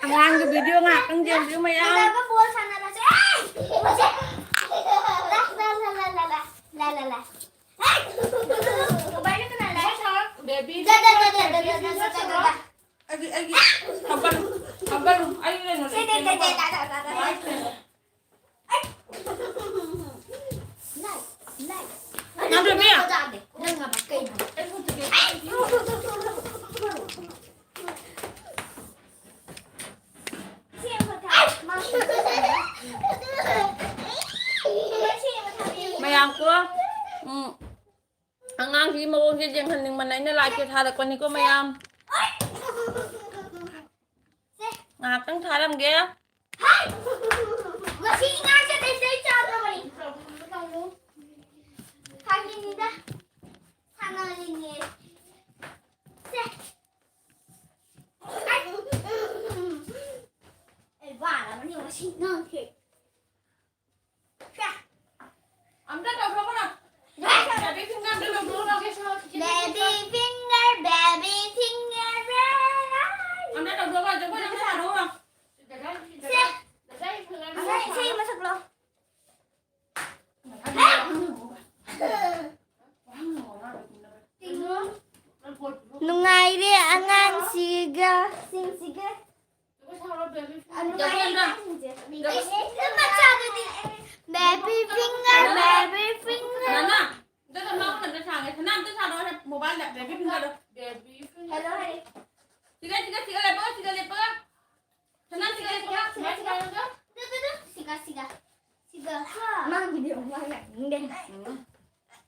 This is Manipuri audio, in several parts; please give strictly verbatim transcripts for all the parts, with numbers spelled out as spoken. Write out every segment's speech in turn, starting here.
ꯑꯉꯥꯡꯒꯤ video ꯉꯥꯛꯇꯪ ꯌꯦꯡꯕꯤꯌꯨ ꯃꯌꯥꯝ꯫ ꯁꯥꯟꯅꯕ ꯕꯣꯜ ꯁꯥꯟꯅꯕꯁꯦ꯫ ꯑꯦ! ꯂꯥ, ꯂꯥ, ꯂꯥ꯫ ꯑꯦ! ꯀꯃꯥꯏꯅ ꯀꯅꯥ ꯂꯥꯛꯑꯦ? ꯕꯦꯕꯤ꯫ ꯗꯥ, ꯗꯥ, ꯗꯥ꯫ ꯑꯩꯒꯤ, ꯑꯩꯒꯤ ꯍꯥꯞꯄꯜꯂꯨ, ꯍꯥꯞꯄꯜꯂꯨ꯫ ꯑꯩ ꯀꯩꯅꯣ ꯁꯦ, ꯗꯦ, ꯗꯦ, ꯗꯦ, ꯗꯥ, ꯗꯥ, ꯗꯥ, ꯗꯥ꯫ ꯅꯪ ꯕꯦꯕꯤ꯫ ꯅꯪ ꯉꯝꯃ ꯀꯩꯅꯣ? ꯃꯌꯥꯝ ꯀꯣ, ꯎꯝ, ꯑꯉꯥꯡꯁꯤꯒꯤ ꯃꯑꯣꯡꯁꯦ ꯌꯦꯡꯍꯟꯅꯤꯡꯕꯅ ꯑꯩꯅ ꯂꯥꯏꯠꯁꯦ ꯊꯥꯔꯛꯄꯅꯤꯀꯣ ꯃꯌꯥꯝ꯫ ꯉꯥꯏꯍꯥꯛꯇꯪ ꯊꯥꯔꯝꯒꯦ꯫ ꯃꯁꯤ ꯉꯥꯁꯦ ꯂꯩꯇꯩ ꯆꯥꯗ꯭ꯔꯕꯅꯤ꯫ ꯐꯥꯒꯤꯅꯤꯗ꯫ ꯁꯥꯟꯅꯔꯤꯅꯦ꯫ ꯁꯦ꯫ ꯑꯩ ꯋꯥꯔꯕꯅꯤ ꯉꯁꯤ ꯉꯥꯡꯁꯦ꯫ ꯁꯦ꯫ ꯑꯝꯇ ꯇꯧꯊꯣꯛꯀꯅꯣ꯫ ꯕꯦꯕꯤ ꯐꯤꯡꯒꯔ ꯑꯝꯇ ꯇꯧꯊꯣꯛꯀꯅꯣ꯫ Baby finger, baby finger. ꯑꯝꯇ ꯇꯧꯊꯣꯛꯀꯅꯣ꯫ ꯁꯦ꯫ ꯉꯁꯥꯏ ꯏꯁꯩ ꯑꯃ ꯁꯛꯂꯛꯑꯣ꯫ ꯅꯨꯡꯉꯥꯏꯔꯦ ꯑꯉꯥꯡꯁꯤꯒ, ꯁꯤꯡꯁꯤꯒ꯫ ꯅꯨꯡꯉꯥꯏꯔꯦ ꯑꯉꯥꯡꯁꯤꯡꯁꯦ꯫ ꯃꯆꯥꯗꯨꯗꯤ baby finger, baby finger꯫ ꯅꯅꯥ, ꯑꯝꯇ ꯃꯉꯣꯟꯗ ꯑꯝꯇ ꯊꯥꯒꯦ꯫ ꯁꯅꯥ ꯑꯝꯇ ꯊꯥꯔꯛꯑꯣ꯫ Mobileꯗ baby fingerꯗꯣ꯫ Hello ꯍꯥꯏ꯫ ꯁꯤꯒ, ꯁꯤꯒ, ꯁꯤꯒ ꯂꯦꯞꯄꯒ, ꯁꯤꯒ ꯂꯦꯞꯄꯒ꯫ ꯁꯅꯥ ꯁꯤꯒ ꯂꯦꯞꯄꯒ꯫ ꯁꯤꯒ, ꯁꯤꯒ꯫ ꯁꯤꯒ, ꯁꯤꯒ꯫ ꯁꯤꯒ꯫ ꯃꯥꯒꯤꯗꯤ ꯑꯃꯨꯛ ꯃꯥ ꯌꯥꯅꯤꯡꯗꯦ꯫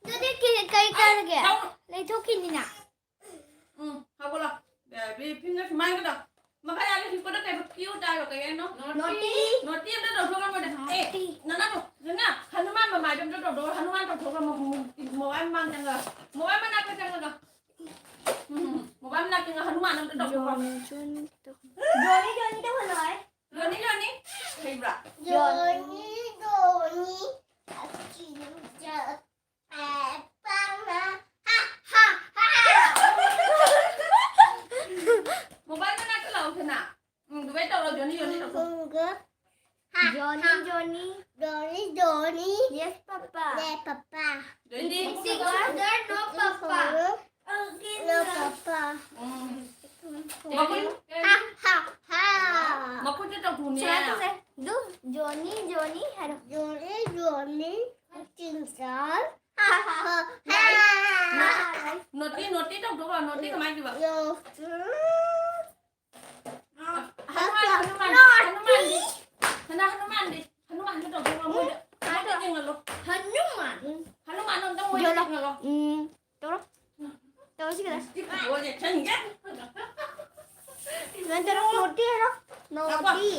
ꯑꯗꯨꯗꯤ ꯀꯩ, ꯀꯩ ꯀꯥꯟꯅꯒꯦ? ꯂꯩꯊꯣꯛꯈꯤꯅꯤꯅ꯫ ꯎꯝ, ꯍꯧꯒꯠꯂꯣ꯫ Baby finger ꯁꯨꯃꯥꯏꯅ ꯇꯧ꯫ ꯃꯈꯥ ꯌꯥꯔꯦ, ꯍꯤꯞꯄꯗ ꯀꯩꯕ? Cute ꯍꯥꯏꯔꯣ, ꯀꯩ ꯍꯥꯏꯅꯣ? Naughty꯫ Naughty ꯑꯝꯇ ꯇꯧꯊꯣꯛꯑꯣ ꯃꯣꯏꯗ꯫ ꯑꯦ, ꯅꯅꯥꯗꯣ, ꯅꯅꯥ, ꯍꯅꯨꯃꯥꯟ ꯃꯃꯥꯏꯗꯣ ꯑꯝꯇ ꯇꯧꯊꯣꯛꯑꯣ꯫ ꯍꯅꯨꯃꯥꯟ ꯇꯧꯊꯣꯛꯑꯣ, ꯃ-, ꯃ-, mobile ꯃꯃꯥꯡ ꯆꯪꯉꯒ꯫ Mobile ꯃꯅꯥꯛꯇ ꯆꯪꯉꯒ꯫ ꯎꯝ, mobile ꯃꯅꯥꯛꯇ ꯆꯪꯉꯒ ꯍꯅꯨꯃꯥꯟ ꯑꯝꯇ ꯇꯧꯊꯣꯛꯑꯣ꯫ ꯖꯣꯅꯤ, ꯖꯣꯅꯤ ꯇꯧꯍꯜꯂꯣ ꯍꯥꯏ꯫ ꯖꯣꯅꯤ, ꯖꯣꯅꯤ꯫ ꯍꯩꯕ꯭ꯔꯥ? ꯖꯣꯅꯤ, ꯖꯣꯅꯤ꯫ Mobile ꯃꯅꯥꯛꯇ ꯂꯥꯛꯑꯣ, ꯁꯅꯥ꯫ ꯎꯝ, ꯀꯃꯥꯏꯅ ꯇꯧꯔꯣ, ꯖꯣꯅꯤ, ꯖꯣꯅꯤ ꯇꯧꯔꯣ꯫ ꯍꯪꯒ꯫ ꯍꯥ, Johnny, ꯍꯥ꯫ Johnny꯫ Johnny, Johnny꯫ Yes, Papa꯫ Yes, papa. Johnny. ꯏꯁꯤꯡ order no papa. No papa. ꯎꯝ꯫ ꯃꯈꯨꯠ ꯍꯥ, ꯍꯥ, ꯍꯥ꯫ ꯃꯈꯨꯠꯇ ꯇꯧꯊꯣꯛꯅꯦ꯫ ꯁꯨꯃꯥꯏꯅ ꯇꯧꯁꯦ꯫ ꯑꯗꯨ ꯖꯣꯅꯤ, ꯖꯣꯅꯤ ꯍꯥꯏꯔꯣ꯫ ꯖꯣꯅꯤ, ꯖꯣꯅꯤ꯫ ꯆꯤꯡꯆꯜ꯫ ꯍꯥ, ꯍꯥ, ꯍꯥ꯫ Naughty, naughty ꯇꯧꯊꯣꯛꯑꯣ꯫ ꯅꯣꯇꯤ ꯀꯃꯥꯏꯅ ꯇꯧꯕ? ꯅꯣꯇꯤ꯫ ꯍꯅꯨꯃꯥꯟ, ꯍꯅꯨꯃꯥꯟ, ꯍꯅꯨꯃꯥꯟꯗꯤ, ꯍꯅ-, ꯍꯅꯨꯃꯥꯟꯗꯤ, ꯍꯅꯨꯃꯥꯟꯗꯤ ꯇꯧꯊꯣꯛꯑꯣ ꯃꯣꯏꯗ꯫ ꯃꯣꯏꯗ ꯌꯦꯡꯍꯜꯂꯣ꯫ ꯍꯅꯨꯃꯥꯟ꯫ ꯍꯅꯨꯃꯥꯟ ꯑꯝꯇ ꯃꯣꯏꯗ ꯌꯦꯡꯍꯜꯂꯣ꯫ ꯎꯝ, ꯇꯧꯔꯣ꯫ ꯇꯧꯔꯣ ꯁꯤ ꯈꯤꯇꯪ꯫ ꯂꯤꯞꯁꯇꯤꯛ ꯐꯖꯕ ꯌꯦꯡꯁꯟꯒꯦ꯫ ꯁꯨꯃꯥꯏꯅ ꯇꯧꯔꯣ, ꯅꯣꯇꯤ ꯍꯥꯏꯔꯣ꯫ ꯉꯥꯏꯈꯣ꯫ ꯅꯣꯇꯤ꯫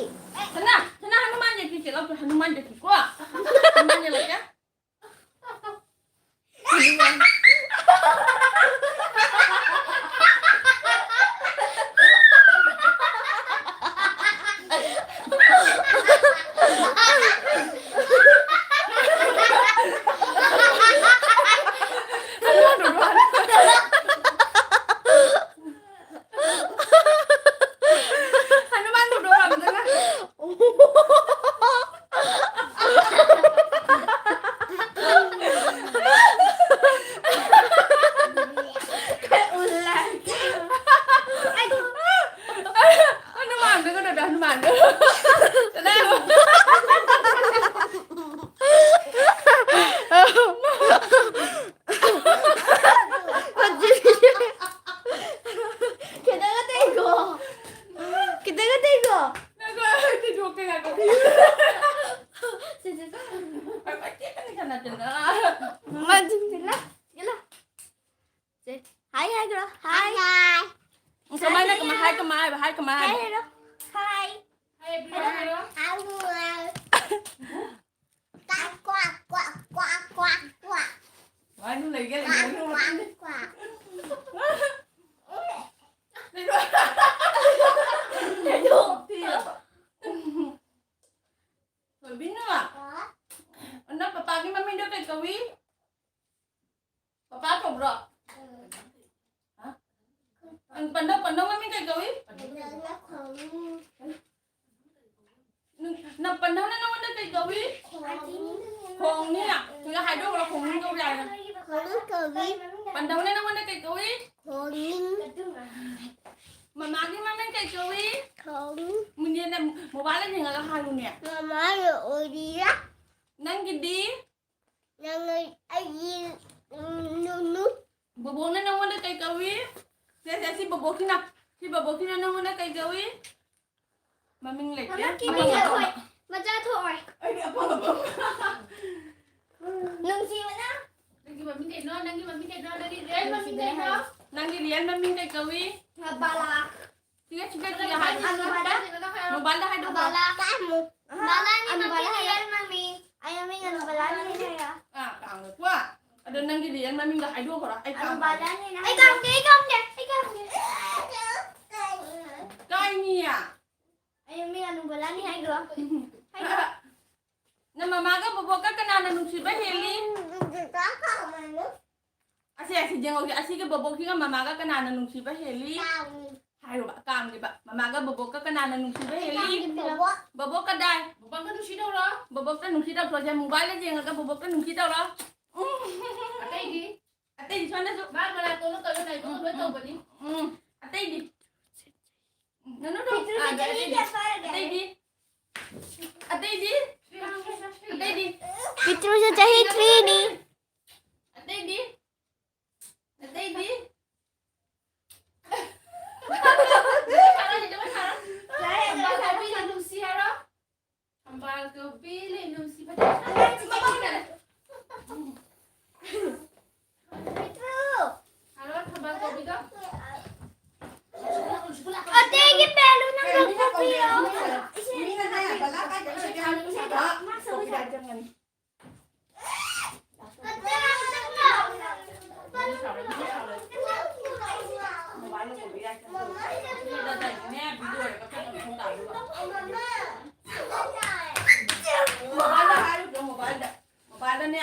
ꯁꯅꯥ, ꯁꯅꯥ ꯍꯅꯨꯃꯥꯟ ꯌꯦꯡꯁꯤꯁꯦ, ꯂꯧꯁꯦ, ꯍꯅꯨꯃꯥꯟ ꯌꯦꯡꯁꯤꯀꯣ꯫ ꯍꯅꯨꯃꯥꯟ ꯌꯦꯡꯍꯜꯂꯛꯀꯦ꯫ ꯍꯅꯨꯃꯥꯟ ꯊꯧꯗꯣꯛ ꯂꯥꯛꯄꯗꯅ꯫ ꯈꯔ ꯎꯜꯂꯦ꯫ ꯍꯅꯨꯃꯥꯟꯗ ꯀꯩꯅꯣꯗ ꯍꯅꯨꯃꯥꯟꯗ꯫ ꯈꯤꯇꯪꯒ ꯇꯩꯒꯣ꯫ ꯈꯤꯇꯪꯒ ꯇꯩꯒꯣ꯫ ꯉꯥꯏꯈꯣ, ꯑꯩ ꯊꯤꯗꯣꯛꯀꯦ, ꯉꯥꯏꯈꯣ꯫ ꯁꯦ, ꯁꯦ, ꯁꯦ꯫ ꯃꯥ ꯆꯤꯟꯁꯤꯜꯂꯦ꯫ ꯏꯜꯂꯦ꯫ ꯁꯦ, ꯍꯥꯏ ꯍꯥꯏꯈ꯭ꯔꯣ꯫ ꯍꯥꯏ꯫ ꯍꯥꯏ꯫ ꯀꯃꯥꯏꯅ, ꯀꯃꯥꯏ-, ꯍꯥꯏ ꯀꯃꯥꯏ ꯍꯥꯏꯕ? ꯍꯥꯏ ꯀꯃꯥꯏ ꯍꯥꯏꯕ? ꯍꯥꯏ ꯍꯥꯏꯔꯣ꯫ ꯍꯥꯏ꯫ ꯍꯥꯏ, ꯍꯥꯏꯔꯣ, ꯍꯥꯏꯔꯣ꯫ ꯍꯥꯏ꯫ ꯀ꯭ꯋꯥꯛ, ꯀ꯭ꯋꯥꯛ, ꯀ꯭ꯋꯥꯛ, ꯀ꯭ꯋꯥꯛ, ꯀ꯭ꯋꯥꯛ꯫ ꯉꯥꯅꯨ ꯂꯩꯒꯦ, ꯂꯩꯒꯦ, ꯉꯥꯅꯨ꯫ ꯀ꯭ꯋꯥꯛ, ꯀ꯭ꯋꯥꯛ꯫ ꯊꯣꯏꯕꯤꯅꯨ꯫ ꯍꯥ? ꯅꯪ ꯄꯄꯥꯒꯤ ꯃꯃꯤꯡꯗꯣ ꯀꯩ ꯀꯧꯏ? ꯄꯄꯥ ꯀꯧꯕ꯭ꯔꯣ? ꯎꯝ꯫ ꯍꯥ? ꯄꯟꯊꯧ, ꯄꯟꯊꯧ ꯃꯃꯤꯡ ꯀꯩ ꯀꯧꯏ? ꯅꯪ ꯄꯟꯊꯧꯅ ꯅꯪꯉꯣꯟꯗ ꯀꯩ ꯀꯧꯏ? ꯈꯣꯡꯅꯤ꯫ ꯁꯤꯗ ꯍꯥꯏꯗꯣꯛꯈ꯭ꯔꯣ, ꯈꯣꯡꯅꯤꯡ ꯀꯧꯏ ꯍꯥꯏꯅ꯫ ꯈꯣꯡꯅꯤꯡ ꯀꯧꯏ꯫ ꯄꯟꯊꯧꯅ ꯅꯪꯉꯣꯟꯗ ꯀꯩ ꯀꯧꯏ? ꯈꯣꯡꯅꯤꯡ꯫ ꯃꯃꯥꯒꯤ ꯃꯃꯤꯡ ꯀꯩ ꯀꯧꯏ? ꯈꯣꯡꯅꯤꯡ꯫ ꯃꯨꯅꯤꯌꯥꯅ ꯃꯣꯕꯥꯏꯜꯗ ꯌꯦꯡꯉꯒ ꯍꯥꯏꯌꯨꯅꯦ꯫ ꯃꯃꯥꯅ ꯑꯣꯏꯔꯤꯔꯥ? ꯅꯪꯒꯤꯗꯤ? ꯅꯪ ꯑꯩꯒꯤ, ꯎꯝ, ꯅꯨ-, ꯅꯨ-꯫ ꯕꯣꯕꯣꯛꯅ ꯅꯪꯉꯣꯟꯗ ꯀꯩ ꯀꯧꯏ? ꯁꯦ, ꯁꯦ, ꯁꯤ ꯕꯣꯕꯣꯛꯁꯤꯅ, ꯁꯤ ꯕꯣꯕꯣꯛꯁꯤꯅ ꯅꯪꯉꯣꯟꯗ ꯀꯩ ꯀꯧꯏ? ꯃꯃꯤꯡ ꯂꯩꯇꯦ꯫ ꯃꯃꯥ ꯀꯤꯕꯤ ꯑꯄꯪ ꯑꯄꯪ꯫ ꯊꯣꯛꯑꯣꯏ꯫ ꯃꯆꯥ ꯊꯣꯛꯑꯣꯏ꯫ ꯑꯩꯗꯤ ꯑꯄꯪ ꯑꯄꯪ꯫ ꯅꯨꯡꯁꯤꯕꯅ꯫ ꯅꯪꯒꯤ ꯃꯃꯤꯡ ꯀꯩꯅꯣ? ꯅꯪꯒꯤ ꯃꯃꯤꯡ ꯀꯩꯅꯣ? ꯅꯪꯒꯤ ꯔꯤꯌꯦꯜ ꯃꯃꯤꯡ ꯀꯩꯅꯣ? ꯅꯪꯒꯤ ꯔꯤꯌꯦꯜ ꯃꯃꯤꯡ ꯀꯩ ꯀꯧꯏ? ꯕꯂꯥ꯫ ꯁꯤꯒ, ꯁꯤꯒ, ꯁꯤꯒ ꯍꯥꯏ꯫ ꯑꯅꯨꯕꯂꯥ꯫ ꯃꯣꯕꯥꯏꯜꯗ ꯍꯥꯏꯗꯣꯛꯈ꯭ꯔꯣ꯫ ꯕꯂꯥ꯫ ꯕꯂꯥꯅꯤ ꯑꯅꯨꯕꯂꯥ ꯃꯃꯤꯡ ꯍꯥꯏꯔꯣ꯫ ꯔꯤꯌꯦꯜ ꯃꯃꯤꯡ꯫ ꯑꯩ ꯃꯃꯤꯡ ꯑꯅꯨꯕꯂꯥꯅꯤ ꯍꯥꯏꯔꯣ꯫ ꯑꯥ, ꯀꯥꯎꯔꯦꯀꯣ꯫ ꯑꯗꯣ ꯅꯪꯒꯤ ꯔꯤꯌꯦꯜ ꯃꯃꯤꯡꯗꯣ ꯍꯥꯏꯗꯣꯛꯈ꯭ꯔꯣ꯫ ꯑꯩ ꯀꯥꯎꯔꯦ꯫ ꯑꯅꯨꯕꯂꯥꯅꯤ ꯍꯥꯏꯔꯣ꯫ ꯑꯩ ꯀꯥꯎꯗꯦ, ꯑꯩ ꯀꯥꯎꯗꯦ, ꯑꯩ ꯀꯥꯎꯗꯦ꯫ ꯀꯥꯏꯅꯤꯌꯥ꯫ ꯑꯩ ꯃꯃꯤꯡ ꯑꯅꯨꯕꯂꯥꯅꯤ ꯍꯥꯏꯈ꯭ꯔꯣ꯫ ꯍꯥꯏꯈ꯭ꯔꯣ꯫ ꯅꯪ ꯃꯃꯥꯒ ꯕꯣꯕꯣꯛꯀ ꯀꯅꯥꯅ ꯅꯨꯡꯁꯤꯕ ꯍꯦꯜꯂꯤ? ꯑꯁꯤ, ꯑꯁꯤ ꯌꯦꯡꯍꯧꯁꯦ꯫ ꯑꯁꯤꯒꯤ ꯕꯣꯕꯣꯛꯁꯤꯒ ꯃꯃꯥꯒ ꯀꯅꯥꯅ ꯅꯨꯡꯁꯤꯕ ꯍꯦꯜꯂꯤ? ꯀꯥꯡ꯫ ꯍꯥꯏꯔꯨꯕ, ꯀꯥꯡꯒꯤꯕ꯫ ꯃꯃꯥꯒ ꯕꯣꯕꯣꯛꯀ ꯀꯅꯥꯅ ꯅꯨꯡꯁꯤꯕ ꯍꯦꯜꯂꯤ? ꯀꯥꯡꯒꯤ ꯕꯣꯕꯣꯛ꯫ ꯕꯣꯕꯣꯛ ꯀꯗꯥꯏ? ꯕꯣꯕꯣꯛꯇ ꯅꯨꯡꯁꯤ ꯇꯧꯔꯣ꯫ ꯕꯣꯕꯣꯛꯇ ꯅꯨꯡꯁꯤ ꯇꯧꯔꯣ꯫ ꯁꯦ, ꯃꯣꯕꯥꯏꯜꯗ ꯌꯦꯡꯉꯒ ꯕꯣꯕꯣꯛꯇ ꯅꯨꯡꯁꯤ ꯇꯧꯔꯣ꯫ ꯎꯝ꯫ ꯑꯇꯩꯗꯤ? ꯑꯇꯩꯗꯤ ꯁꯣꯝꯗꯁꯨ꯫ ꯃꯥ ꯃꯅꯥꯇꯣꯟꯗꯣ ꯀꯩꯅꯣ ꯅꯥꯏꯇꯣꯟꯗꯣ ꯂꯣꯏ ꯇꯧꯕꯅꯤ꯫ ꯎꯝ꯫ ꯑꯇꯩꯗꯤ? ꯅꯅꯨꯗꯣ꯫ ꯄꯤꯇ꯭ꯔꯨꯁꯦ ꯑꯥ, ꯆꯍꯤ ꯑꯇꯩꯗꯤ? ꯀꯌꯥ ꯐꯥꯔꯒꯦ? ꯑꯇꯩꯗꯤ? ꯑꯇꯩꯗꯤ? ꯑꯇꯩꯗꯤ? ꯄꯤꯇ꯭ꯔꯨꯁꯦ ꯆꯍꯤ three ꯅꯤ꯫ ꯑꯇꯩꯗꯤ? ꯑꯇꯩꯗꯤ? ꯊꯝꯕꯥꯜ ꯀꯣꯕꯤꯅ ꯅꯨꯡꯁꯤ ꯍꯥꯏꯔꯣ꯫ ꯊꯝꯕꯥꯜ ꯀꯣꯕꯤ ꯂꯩ ꯅꯨꯡꯁꯤ ꯐꯖꯅ ꯍꯥꯏꯔꯣ, ꯊꯝꯕꯥꯜ ꯀꯣꯕꯤꯗꯣ꯫ ꯑꯇꯩꯒꯤ ꯕꯦꯂꯨꯟ ꯑꯃ ꯄꯤꯌꯣ꯫ ꯃꯤꯅꯅꯦ, ꯕꯂꯥ ꯀꯥꯏꯗ ꯆꯠꯀꯦ ꯍꯥꯏꯕ ꯄꯩꯁꯥꯗꯣ? ꯃꯣꯕꯥꯏꯜꯗ ꯍꯥꯏꯔꯨꯆꯣ, ꯃꯣꯕꯥꯏꯜꯗ꯫ ꯃꯣꯕꯥꯏꯜꯗꯅꯦ꯫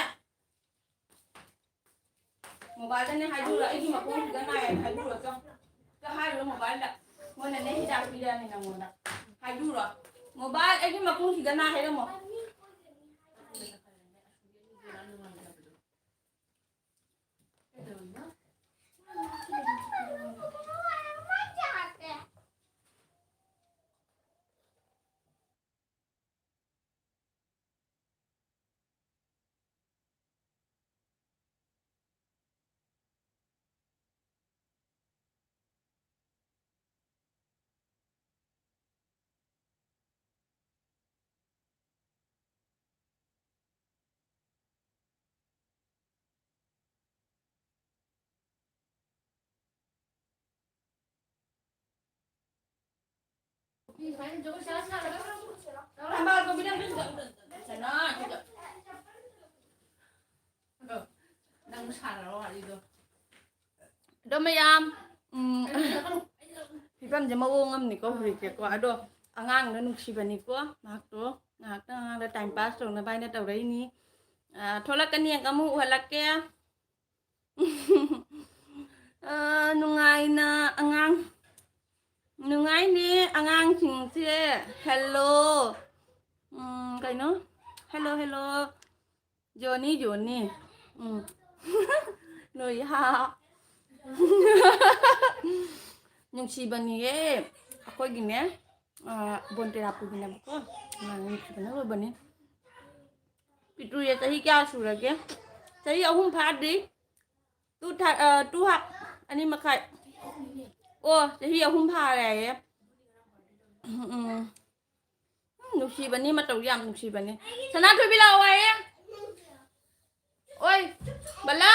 ꯃꯣꯕꯥꯏꯜꯗꯅꯦ ꯍꯥꯏꯕꯤꯔꯣ, ꯑꯩꯒꯤ ꯃꯈꯣꯡꯁꯤꯗ ꯅꯥꯏꯌꯦꯅ ꯍꯥꯏꯕꯤꯔꯣ, ꯆꯣ꯫ ꯆꯣ, ꯍꯥꯏꯔꯨꯔꯣ ꯃꯣꯕꯥꯏꯜꯗ꯫ ꯃꯣꯏꯅꯅꯦ ꯍꯤꯗꯥꯛ ꯄꯤꯔꯛꯑꯅꯤ ꯅꯪꯉꯣꯟꯗ꯫ ꯍꯥꯏꯗꯨꯔꯣ? ꯃꯣꯕꯥꯏꯜ, ꯑꯩꯒꯤ ꯃꯈꯣꯡꯁꯤꯗ ꯅꯥ ꯍꯥꯏꯔꯝꯃꯣ꯫ ꯅꯪ ꯁꯥꯟꯅꯔꯣ ꯋꯥꯔꯤꯗꯣ꯫ ꯑꯗꯣ ꯃꯌꯥꯝ, ꯎꯝ, ꯐꯤꯕꯝꯁꯦ ꯃꯑꯣꯡ ꯑꯃꯅꯤꯀꯣ ꯍꯧꯖꯤꯛꯁꯦꯀꯣ꯫ ꯑꯗꯣ ꯑꯉꯥꯡꯗꯣ ꯅꯨꯡꯁꯤꯕꯅꯤꯀꯣ꯫ ꯉꯥꯏꯍꯥꯛꯇꯣ, ꯉꯥꯏꯍꯥꯛꯇꯪ ꯑꯉꯥꯡꯗꯣ time pass ꯇꯧꯅꯕ ꯍꯥꯏꯅ ꯇꯧꯔꯛꯏꯅꯤ꯫ ꯑ, ꯊꯣꯛꯂꯛꯀꯅꯤ, ꯑꯃꯨꯛ ꯎꯍꯜꯂꯛꯀꯦ꯫ ꯑ, ꯅꯨꯡꯉꯥꯏꯅ ꯑꯉꯥꯡ, ꯅꯨꯡꯉꯥꯏꯅꯦ ꯑꯉꯥꯡꯁꯤꯡꯁꯦ꯫ Hello꯫ ꯎꯝ, ꯀꯩꯅꯣ? Hello, hello꯫ ꯖꯣꯅꯤ, ꯖꯣꯅꯤ꯫ ꯎꯝ꯫ ꯅꯣꯏ, ꯍꯥ꯫ ꯅꯨꯡꯁꯤꯕꯅꯤꯌꯦ꯫ ꯑꯩꯈꯣꯏꯒꯤꯅꯦ, ꯑ, ꯕꯣꯟꯇꯦꯔꯥ ꯄꯨꯒꯤꯅꯦꯕꯀꯣ꯫ ꯑꯉꯥꯡ ꯅꯨꯡꯁꯤꯕꯅ ꯂꯣꯏꯕꯅꯤ꯫ ꯄꯤꯇ꯭ꯔꯨꯁꯦ ꯆꯍꯤ ꯀꯌꯥ ꯁꯨꯔꯒꯦ? ꯆꯍꯤ ꯑꯍꯨꯝ ꯐꯥꯗ꯭ꯔꯤ꯫ Two ꯊꯥ-, ꯑ, two half, ꯑꯅꯤ ꯃꯈꯥꯏ꯫ ꯑꯣ, ꯆꯍꯤ ꯑꯍꯨꯝ ꯐꯥꯔꯦ ꯍꯥꯏꯌꯦ꯫ ꯎꯝ, ꯎꯝ꯫ ꯎꯝ, ꯅꯨꯡꯁꯤꯕꯅꯤ, ꯃꯇꯧꯗꯤ ꯌꯥꯝ ꯅꯨꯡꯁꯤꯕꯅꯤ꯫ ꯁꯅꯥꯊꯣꯏꯕꯤ, ꯂꯥꯛꯑꯣ ꯍꯥꯏꯌꯦ꯫ ꯑꯣꯏ, ꯕꯂꯥ꯫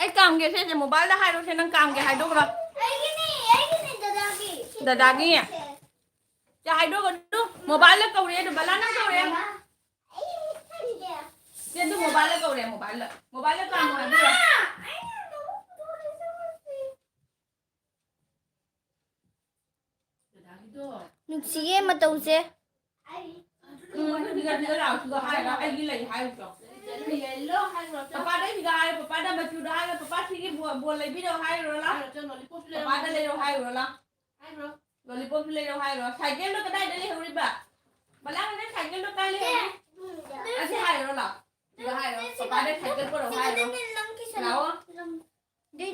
ꯑꯩ ꯀꯥꯝꯒꯦ ꯁꯦ, ꯁꯦ, ꯃꯣꯕꯥꯏꯜꯗ ꯍꯥꯏꯔꯣ ꯁꯦ, ꯅꯪ ꯀꯥꯝꯒꯦ ꯍꯥꯏꯗꯣꯛꯈ꯭ꯔꯣ꯫ ꯑꯩꯒꯤꯅꯦ, ꯑꯩꯒꯤꯅꯦ, ꯗꯗꯥꯒꯤ꯫ ꯗꯗꯥꯒꯤ? ꯁꯦ ꯍꯥꯏꯗꯣꯛꯀꯅꯨ, ꯃꯣꯕꯥꯏꯜꯗ ꯀꯧꯔꯦ ꯑꯗꯣ, ꯕꯂꯥ ꯅꯪ ꯀꯧꯔꯦ꯫ ꯁꯦ, ꯑꯗꯨ ꯃꯣꯕꯥꯏꯜꯗ ꯀꯧꯔꯦ, ꯃꯣꯕꯥꯏꯜꯗ꯫ ꯃꯣꯕꯥꯏꯜꯗ ꯀꯥꯝꯃꯣ ꯍꯥꯏꯕꯤꯔꯣ꯫ ꯅꯨꯡꯁꯤꯌꯦ ꯃꯇꯧꯁꯦ꯫ ꯎꯝ, ꯁꯤꯗ, ꯁꯤꯗ ꯂꯥꯛꯑꯣ, ꯁꯤꯗ ꯍꯥꯏꯔꯒ ꯑꯩꯒꯤ ꯂꯩ ꯍꯥꯏꯔꯨꯆꯣ꯫ ꯄꯄꯥꯗ ꯁꯤꯗ ꯍꯥꯏꯔꯣ, ꯄꯄꯥ꯫ ꯑꯗ ꯃꯆꯨꯗꯣ ꯍꯥꯏꯔꯒ ꯄꯄꯥ ꯁꯤꯒꯤ ꯕꯣ-, ꯕꯣꯜ ꯂꯩꯕꯤꯔꯣ ꯍꯥꯏꯔꯨꯔꯣ ꯂꯥ? ꯍꯥꯏꯔꯣ, ꯆꯠꯂꯣ, ꯂꯣꯂꯤꯄꯣꯞꯁꯨ ꯂꯩꯔꯣ ꯄꯄꯥꯗ ꯍꯥꯏꯔꯣ꯫ ꯂꯩꯔꯣ ꯍꯥꯏꯔꯨꯔꯣ ꯂꯥ? ꯍꯥꯏꯔꯣ꯫ ꯂꯣꯂꯤꯄꯣꯞꯁꯨ ꯂꯩꯔꯣ ꯍꯥꯏꯔꯨꯔꯣ꯫ ꯁꯥꯏꯀꯦꯜꯗꯣ ꯀꯗꯥꯏꯗ ꯂꯩꯍꯧꯔꯤꯕ? ꯕꯂꯥ, ꯅꯪ ꯁꯥꯏꯀꯦꯜꯗꯣ ꯀꯥꯏ ꯂꯩꯍꯧꯔꯤ? ꯑꯁꯤ ꯍꯥꯏꯔꯨꯔꯣ ꯂꯥ? ꯁꯤꯗ ꯍꯥꯏꯔꯣ꯫ ꯄꯄꯥꯗ ꯁꯥꯏꯀꯦꯜ ꯄꯨꯔꯛꯑꯣ ꯍꯥꯏꯔꯣ꯫ ꯂꯥꯛꯑꯣ꯫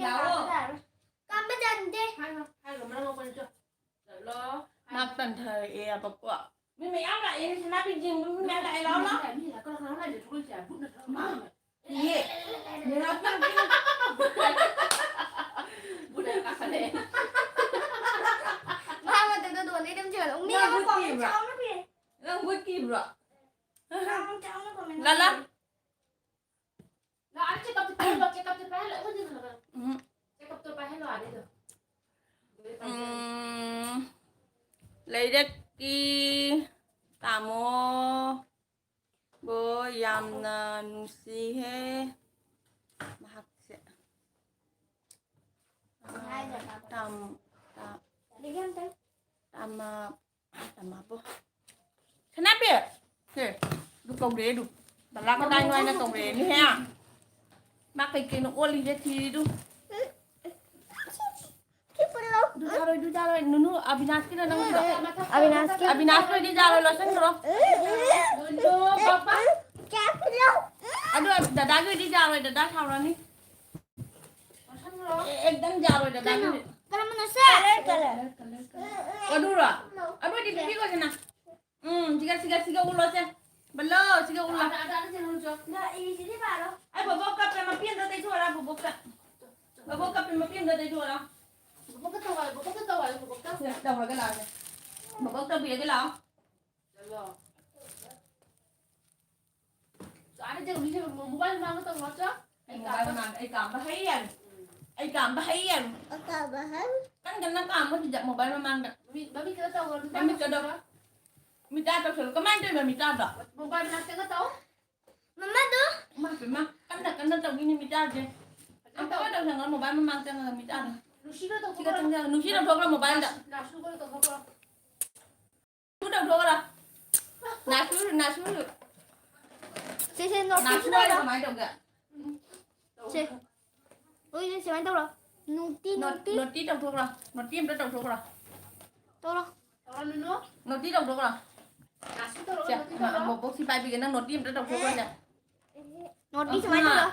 ꯂꯥꯛꯑꯣ꯫ ꯀꯥꯝꯕ ꯌꯥꯗꯦ꯫ ꯍꯥꯏꯔꯣ, ꯍꯥꯏꯔꯣ, ꯃꯔꯝ ꯃꯣꯛꯄꯅꯤ, ꯆꯣ꯫ ꯆꯠꯂꯣ꯫ ꯅꯥꯞ ꯇꯟꯊꯔꯛꯑꯦ ꯍꯥꯏꯕꯀꯣ꯫ ꯃꯤ ꯃꯌꯥꯝ ꯂꯥꯛꯑꯦ, ꯁꯅꯥ ꯄꯤꯟꯖꯦꯡꯕ ꯃꯤ ꯃꯌꯥꯝ ꯂꯥꯛꯑꯦ, ꯂꯥꯛꯑꯣ, ꯂꯥꯛꯑꯣ꯫ ꯃꯤ ꯂꯥꯛꯑꯦ, ꯃꯤ ꯂꯥꯛꯑꯦ, ꯀꯅꯥ, ꯀꯅꯥ ꯂꯥꯛꯏꯅꯣ? ꯊꯣꯛꯂꯛꯏꯁꯦ, ꯕꯨꯠ ꯅꯠꯇ꯭ꯔꯣ? ꯃꯥ ꯂꯥꯛꯑꯦ꯫ ꯏꯌꯦ꯫ ꯅꯦꯅꯥ ꯄꯤꯔꯛꯀꯦ꯫ ꯕꯨꯠ ꯍꯥꯏꯅ ꯀꯥꯈꯠꯂꯛꯑꯦ꯫ ꯃꯥ ꯃꯊꯛꯇ ꯗꯣꯟꯗꯩ ꯑꯗꯨꯝ ꯆꯦꯜꯂꯣ꯫ ꯃꯤ ꯅꯪ ꯑꯃ ꯕꯨꯠ ꯄꯥꯎ ꯀꯤꯕ꯭ꯔꯥ? ꯆꯥꯎꯅ ꯄꯤꯔꯦ꯫ ꯅꯪ ꯕꯨꯠ ꯀꯤꯕ꯭ꯔꯣ? ꯆꯥꯎꯅ, ꯆꯥꯎꯅ ꯀꯣꯃꯦꯟ ꯂꯥꯂꯥ꯫ ꯇꯧꯔꯦ꯫ ꯂꯥꯛꯑꯣ, ꯆꯦꯛꯑꯞꯇꯣ ꯄꯥꯏꯍꯜꯂꯣ, ꯆꯦꯛꯑꯞꯇꯣ ꯄꯥꯏꯍꯜꯂꯣ, ꯑꯩꯈꯣꯏ ꯆꯦꯛꯑꯞꯇꯣ ꯄꯥꯏꯍꯜꯂꯣ, ꯑꯥꯗꯩꯗꯣ꯫ ꯎꯝ, ꯂꯩꯔꯛꯀꯤ ꯇꯥꯃꯣꯕꯨ ꯌꯥꯝꯅ ꯅꯨꯡꯁꯤꯍꯦ꯫ ꯃꯍꯥꯛꯁꯦ꯫ ꯇꯥꯝ-, ꯇꯥ-, ꯇꯥꯃ-, ꯇꯥꯃꯕꯨ꯫ ꯁꯅꯥꯄꯤ! ꯁꯦ, ꯑꯗꯨ ꯀꯧꯔꯦ ꯑꯗꯨ꯫ ꯕꯂꯥ ꯀꯗꯥꯏꯅꯣ ꯍꯥꯏꯅ ꯀꯧꯔꯦꯅꯦꯍꯦ꯫ ꯃꯥ ꯀꯩ ꯀꯩꯅꯣ ꯑꯣꯜꯂꯤꯁꯦ ꯊꯤꯔꯤꯗꯨ꯫ ꯁꯤ ꯄꯨꯜꯂꯣ꯫ ꯑꯗꯨ ꯌꯥꯔꯣꯏ, ꯑꯗꯨ ꯌꯥꯔꯣꯏ꯫ ꯅꯨꯅꯨ, ꯑꯕꯤꯅꯥꯁꯀꯤꯅ ꯅꯪꯒꯤꯗꯣ꯫ ꯑꯕꯤꯅꯥꯁꯀꯤ꯫ ꯑꯕꯤꯅꯥꯁꯀꯤ ꯑꯣꯏꯗꯤ ꯌꯥꯔꯣꯏ, ꯂꯣꯠꯁꯟꯈ꯭ꯔꯣ꯫ ꯀꯌꯥ ꯄꯨꯜꯂꯣ꯫ ꯑꯗꯨ ꯗꯗꯥꯒꯤ ꯑꯣꯏꯗꯤ ꯌꯥꯔꯣꯏ, ꯗꯗꯥ ꯁꯥꯎꯔꯅꯤ꯫ ꯑꯦ, ꯑꯦꯛꯗꯝ ꯌꯥꯔꯣꯏ, ꯗꯗꯥꯒꯤ꯫ ꯀꯩꯅꯣ? ꯀꯔꯝꯕꯅꯣ ꯁꯦ? Colour, colour. ꯑꯗꯨꯔꯣ? ꯑꯗꯨ ꯑꯣꯏꯗꯤ ꯄꯤꯕꯤꯈꯣꯁꯤꯅ꯫ ꯎꯝ, ꯁꯤꯒ, ꯁꯤꯒ, ꯁꯤꯒ ꯎꯠꯂꯣꯁꯦ꯫ ꯕꯜꯂꯣ, ꯁꯤꯒ ꯎꯠꯂꯣ꯫ ꯑꯗ, ꯑꯗ, ꯑꯗ, ꯁꯤꯒ ꯎꯠꯂꯣ꯫ ꯅ, ꯏ, ꯁꯤꯗꯤ ꯄꯥꯔꯣ꯫ ꯑꯩ ꯕꯣꯕꯣꯛ ꯀꯞꯄꯦ, ꯃꯄꯤ ꯑꯝꯇ ꯇꯩꯊꯣꯛꯑꯣꯔꯥ, ꯕꯣꯕꯣꯛꯇ? ꯕꯣꯕꯣꯛ ꯀꯞꯄꯦ, ꯃꯄꯤ ꯑꯝꯇ ꯇꯩꯊꯣꯛꯑꯣꯔꯥ? ꯕꯣꯕꯣꯛꯇ ꯇꯧ ꯍꯥꯏꯌꯣ, ꯕꯣꯕꯣꯛꯇ ꯇꯧ ꯍꯥꯏꯌꯣ, ꯕꯣꯕꯣꯛꯇ꯫ ꯁꯦ, ꯇꯧꯔꯒ ꯂꯥꯛꯑꯒꯦ꯫ ꯕꯣꯕꯣꯛ ꯇꯧꯕꯤꯔꯒꯦ ꯂꯥꯛꯑꯣ꯫ ꯆꯠꯂꯣ꯫ ꯆꯥꯔꯦ, ꯆꯦ ꯔꯣꯃꯤꯁꯦ ꯃꯣꯕꯥꯏꯜ ꯃꯃꯥꯡꯗ ꯇꯧꯔꯣ, ꯆꯣ꯫ ꯑꯩ ꯃꯣꯕꯥꯏꯜ ꯀꯥꯝꯕ ꯃꯃꯥꯡꯗ ꯑꯩ ꯀꯥꯝꯕ ꯍꯩ ꯌꯥꯅꯤ꯫ ꯎꯝ꯫ ꯑꯩ ꯀꯥꯝꯕ ꯍꯩ ꯌꯥꯅꯤ꯫ ꯑꯀꯥꯝꯕ ꯍꯩ꯫ ꯀꯟ ꯀꯟꯅ ꯀꯥꯝꯃꯣ ꯁꯤꯗ ꯃꯣꯕꯥꯏꯜ ꯃꯃꯥꯡꯗ꯫ ꯃꯃꯤꯠ, ꯃꯃꯤꯠ ꯈꯔ ꯇꯧꯔꯣ, ꯃꯤꯠ ꯃꯃꯤꯠ ꯇꯧꯔꯣ꯫ ꯀꯗꯣ-, ꯃꯤꯇꯥ ꯇꯧꯁꯜꯂꯨ꯫ ꯀꯃꯥꯏꯅ ꯇꯧꯔꯤꯕ ꯃꯤꯇꯥꯗꯣ? ꯃꯣꯕꯥꯏꯜ ꯃꯅꯥꯛ ꯆꯪꯉ ꯇꯧ꯫ ꯃꯃꯥꯗꯣ꯫ ꯏꯃꯥ ꯄꯦꯝꯃ, ꯀꯟꯅ ꯀꯟꯅ ꯇꯧꯏꯅꯦ ꯃꯤꯇꯥꯁꯦ꯫ ꯐꯖꯅ ꯇꯧ꯫ ꯑꯝꯇ ꯇꯧꯁꯜꯂꯣ, ꯃꯣꯕꯥꯏꯜ ꯃꯃꯥꯡ ꯆꯪꯉꯒ ꯃꯤꯇꯥꯗꯣ꯫ ꯅꯨꯡꯁꯤꯗꯣ ꯁꯤꯒ ꯇꯧꯊꯣꯛꯈ꯭ꯔꯣ꯫ ꯆꯪꯉꯒ, ꯅꯨꯡꯁꯤ ꯂꯧꯊꯣꯛꯈ꯭ꯔꯣ ꯃꯣꯕꯥꯏꯜꯗ꯫ ꯅꯥꯁꯨꯒꯗꯣ ꯇꯧꯊꯣꯛꯈ꯭ꯔꯣ꯫ ꯅꯥꯁꯨ ꯇꯧꯊꯣꯛꯈ꯭ꯔꯣ꯫ ꯅꯥꯁꯨ, ꯅꯥꯁꯨ꯫ ꯁꯦ, ꯁꯦ, ꯅꯣꯛꯀꯦ ꯅꯥꯁꯨ ꯍꯥꯏꯔ ꯇꯧꯔꯣ꯫ ꯀꯃꯥꯏꯅ ꯇꯧꯒꯦ? ꯎꯝ꯫ ꯇꯧ, ꯁꯦ꯫ ꯂꯣꯏꯁꯦ ꯁꯨꯃꯥꯏꯅ ꯇꯧꯔꯣ꯫ Naughty, naughty. ꯅꯣꯇꯤ ꯇꯧꯊꯣꯛꯈ꯭ꯔꯣ꯫ ꯅꯣꯇꯤ ꯑꯝꯇ ꯇꯧꯊꯣꯛꯈ꯭ꯔꯣ꯫ ꯇꯧꯔꯣ꯫ ꯅꯣꯇꯤ ꯇꯧꯊꯣꯛꯈ꯭ꯔꯣ꯫ ꯁꯦ, ꯕꯣꯕꯣꯛ ꯁꯤ ꯄꯥꯏꯕꯤꯒꯦ, ꯅꯪ ꯅꯣꯇꯤ ꯑꯝꯇ ꯇꯧꯊꯣꯛꯈ꯭ꯔꯣꯅꯦ꯫ ꯅꯣꯇꯤ ꯁꯨꯃꯥꯏꯅ ꯇꯧꯔꯣ꯫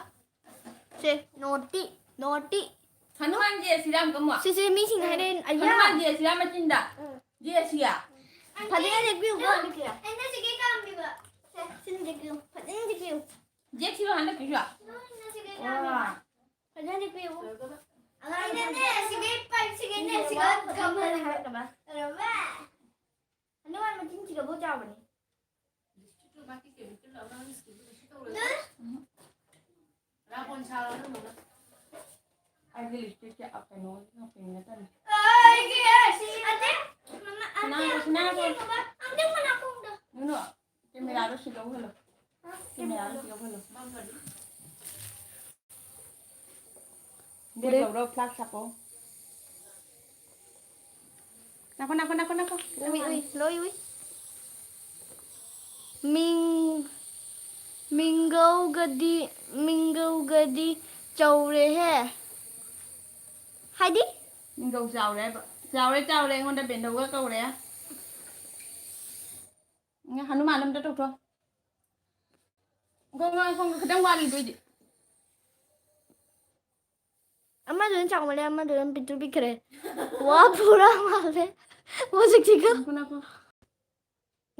ꯁꯦ, ꯅꯣꯇꯤ, ꯅꯣꯇꯤ꯫ ꯍꯅꯨꯃꯥꯟ ꯖꯦ ꯁꯤꯔꯥꯝ ꯀꯝꯃꯣ? ꯁꯤꯁꯦ ꯃꯤꯁꯤꯡꯅ ꯍꯥꯏꯅꯩ, ꯑꯌꯥ꯫ ꯍꯅꯨꯃꯥꯟ ꯖꯦ ꯁꯤꯔꯥꯝ ꯃꯆꯤꯟꯗ꯫ ꯎꯝ꯫ ꯖꯦ ꯁꯤꯌꯥ꯫ ꯐꯖꯅ ꯌꯦꯛꯄꯤꯌꯨꯀꯣ, ꯍꯟꯗꯛꯀꯤ꯫ ꯑꯩꯅ ꯁꯤꯒꯤ ꯀꯥꯝꯕꯤꯕ꯫ ꯁꯦ, ꯁꯤꯅ ꯌꯦꯛꯄꯤꯌꯨ꯫ ꯐꯖꯅ ꯌꯦꯛꯄꯤꯌꯨ꯫ ꯖꯦ ꯁꯤꯔꯣ ꯍꯟꯗꯛꯀꯤꯁꯨ? ꯅꯪꯅ ꯁꯤꯒꯤ ꯀꯥꯝꯕꯤꯕ꯫ ꯋꯥ꯫ ꯐꯖꯅ ꯌꯦꯛꯄꯤꯌꯨ꯫ ꯑꯩꯅꯅꯦ, ꯁꯤꯒꯤ ꯄꯥꯏꯞ, ꯁꯤꯒꯤꯅꯦ, ꯁꯤꯒ ꯀꯝꯃꯜ ꯍꯥꯏꯔꯛꯀꯅꯣ꯫ ꯍꯅꯨꯃꯥꯟ ꯃꯆꯤꯟ ꯁꯤꯒꯕꯨ ꯆꯥꯎꯕꯅꯤ꯫ ꯑꯩꯗꯤ ꯂꯤꯞꯁꯇꯤꯛꯁꯦ ꯀꯩꯅꯣ ꯉꯥꯛꯇꯅꯤ꯫ ꯀꯦꯃꯦꯔꯥꯗꯣ ꯁꯤ ꯂꯧꯍꯜꯂꯣ꯫ ꯀꯦꯃꯦꯔꯥꯗꯣ ꯁꯤ ꯂꯧꯍꯜꯂꯣ꯫ ꯕꯦꯛ ꯂꯧꯔꯣ, ꯐ꯭ꯂꯥꯛꯁ ꯍꯥꯞꯄꯣ꯫ ꯅꯥꯈꯣ, ꯅꯥꯈꯣ, ꯅꯥꯈꯣ, ꯅꯥꯈꯣ꯫ ꯎꯏ, ꯎꯏ, ꯂꯣꯏ ꯎꯏ꯫ ꯃꯤꯡ-, ꯃꯤꯡꯒꯧꯒꯗꯤ, ꯃꯤꯡꯒꯧꯒꯗꯤ ꯆꯥꯎꯔꯦꯍꯦ꯫ ꯍꯥꯏꯗꯤ? ꯃꯤꯡꯒꯧ ꯆꯥꯎꯔꯦ ꯍꯥꯏꯕ꯫ ꯆꯥꯎꯔꯦ, ꯆꯥꯎꯔꯦ, ꯑꯩꯉꯣꯟꯗ ꯕꯦꯟꯗꯧꯒ ꯀꯧꯔꯦ꯫ ꯎꯝ, ꯍꯅꯨꯃꯥꯟ ꯑꯝꯇ ꯇꯧꯊꯣꯛ꯫ ꯉꯥꯏꯈꯣ, ꯉꯥꯏꯈꯣ, ꯈꯤꯇꯪ ꯋꯥꯠꯂꯤꯗꯣꯏꯗꯤ꯫ ꯑꯃꯗꯨꯅ ꯆꯥꯎꯃꯜꯂꯦ, ꯑꯃꯗꯨꯅ ꯄꯤꯛꯇ꯭ꯔꯨ ꯄꯤꯛꯈ꯭ꯔꯦ꯫ ꯋꯥ ꯄꯨꯔꯥ ꯃꯥꯜꯂꯦ꯫ ꯃꯁꯛꯁꯤꯒ꯫ ꯉꯥꯏꯈꯣ, ꯉꯥꯏꯈꯣ꯫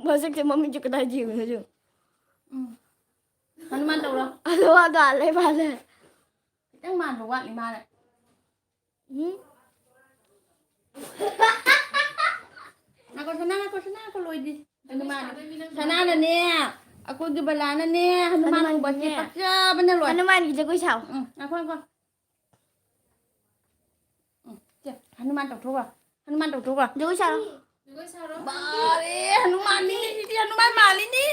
ꯃꯁꯛꯁꯦ ꯃꯃꯤꯠꯁꯦ ꯀꯗꯥꯏ ꯌꯦꯡꯉꯨꯅꯣ ꯁꯤꯕꯨ? ꯎꯝ꯫ ꯍꯅꯨꯃꯥꯟ ꯇꯧꯔꯣ꯫ ꯑꯗꯣ ꯋꯥ ꯇꯥꯜꯂꯦ ꯃꯥꯜꯂꯦ꯫ ꯈꯤꯇꯪ ꯃꯥꯟꯕ ꯋꯥꯠꯂꯤ ꯃꯥꯅ꯫ ꯎꯝ꯫ ꯉꯥꯏꯈꯣ, ꯁꯅꯥ, ꯉꯥꯏꯈꯣ, ꯁꯅꯥ, ꯉꯥꯏꯈꯣ, ꯂꯣꯏꯗ꯭ꯔꯤ꯫ ꯍꯅꯨꯃꯥꯟ꯫ ꯁꯅꯥꯅꯅꯦ, ꯑꯩꯈꯣꯏꯒꯤ ꯕꯂꯥꯅꯅꯦ, ꯍꯅꯨꯃꯥꯟ ꯎꯕꯁꯦ ꯍꯅꯨꯃꯥꯟꯒꯤꯅꯦ꯫ ꯄꯛꯆꯕꯅ ꯂꯣꯏꯔꯦ꯫ ꯍꯅꯨꯃꯥꯟꯒꯤ ꯖꯒꯣꯏ ꯁꯥꯎ꯫ ꯎꯝ, ꯉꯥꯏꯈꯣ, ꯉꯥꯏꯈꯣ꯫ ꯎꯝ, ꯁꯦ, ꯍꯅꯨꯃꯥꯟ ꯇꯧꯊꯣꯛꯈ꯭ꯔꯣ꯫ ꯍꯅꯨꯃꯥꯟ ꯇꯧꯊꯣꯛꯈ꯭ꯔꯣ꯫ ꯖꯒꯣꯏ ꯁꯥꯔꯣ꯫ ꯃꯥꯔꯦ, ꯍꯅꯨꯃꯥꯟꯅꯤꯅꯦ ꯁꯤꯗꯤ, ꯍꯅꯨꯃꯥꯟ ꯃꯥꯜꯂꯤꯅꯦ꯫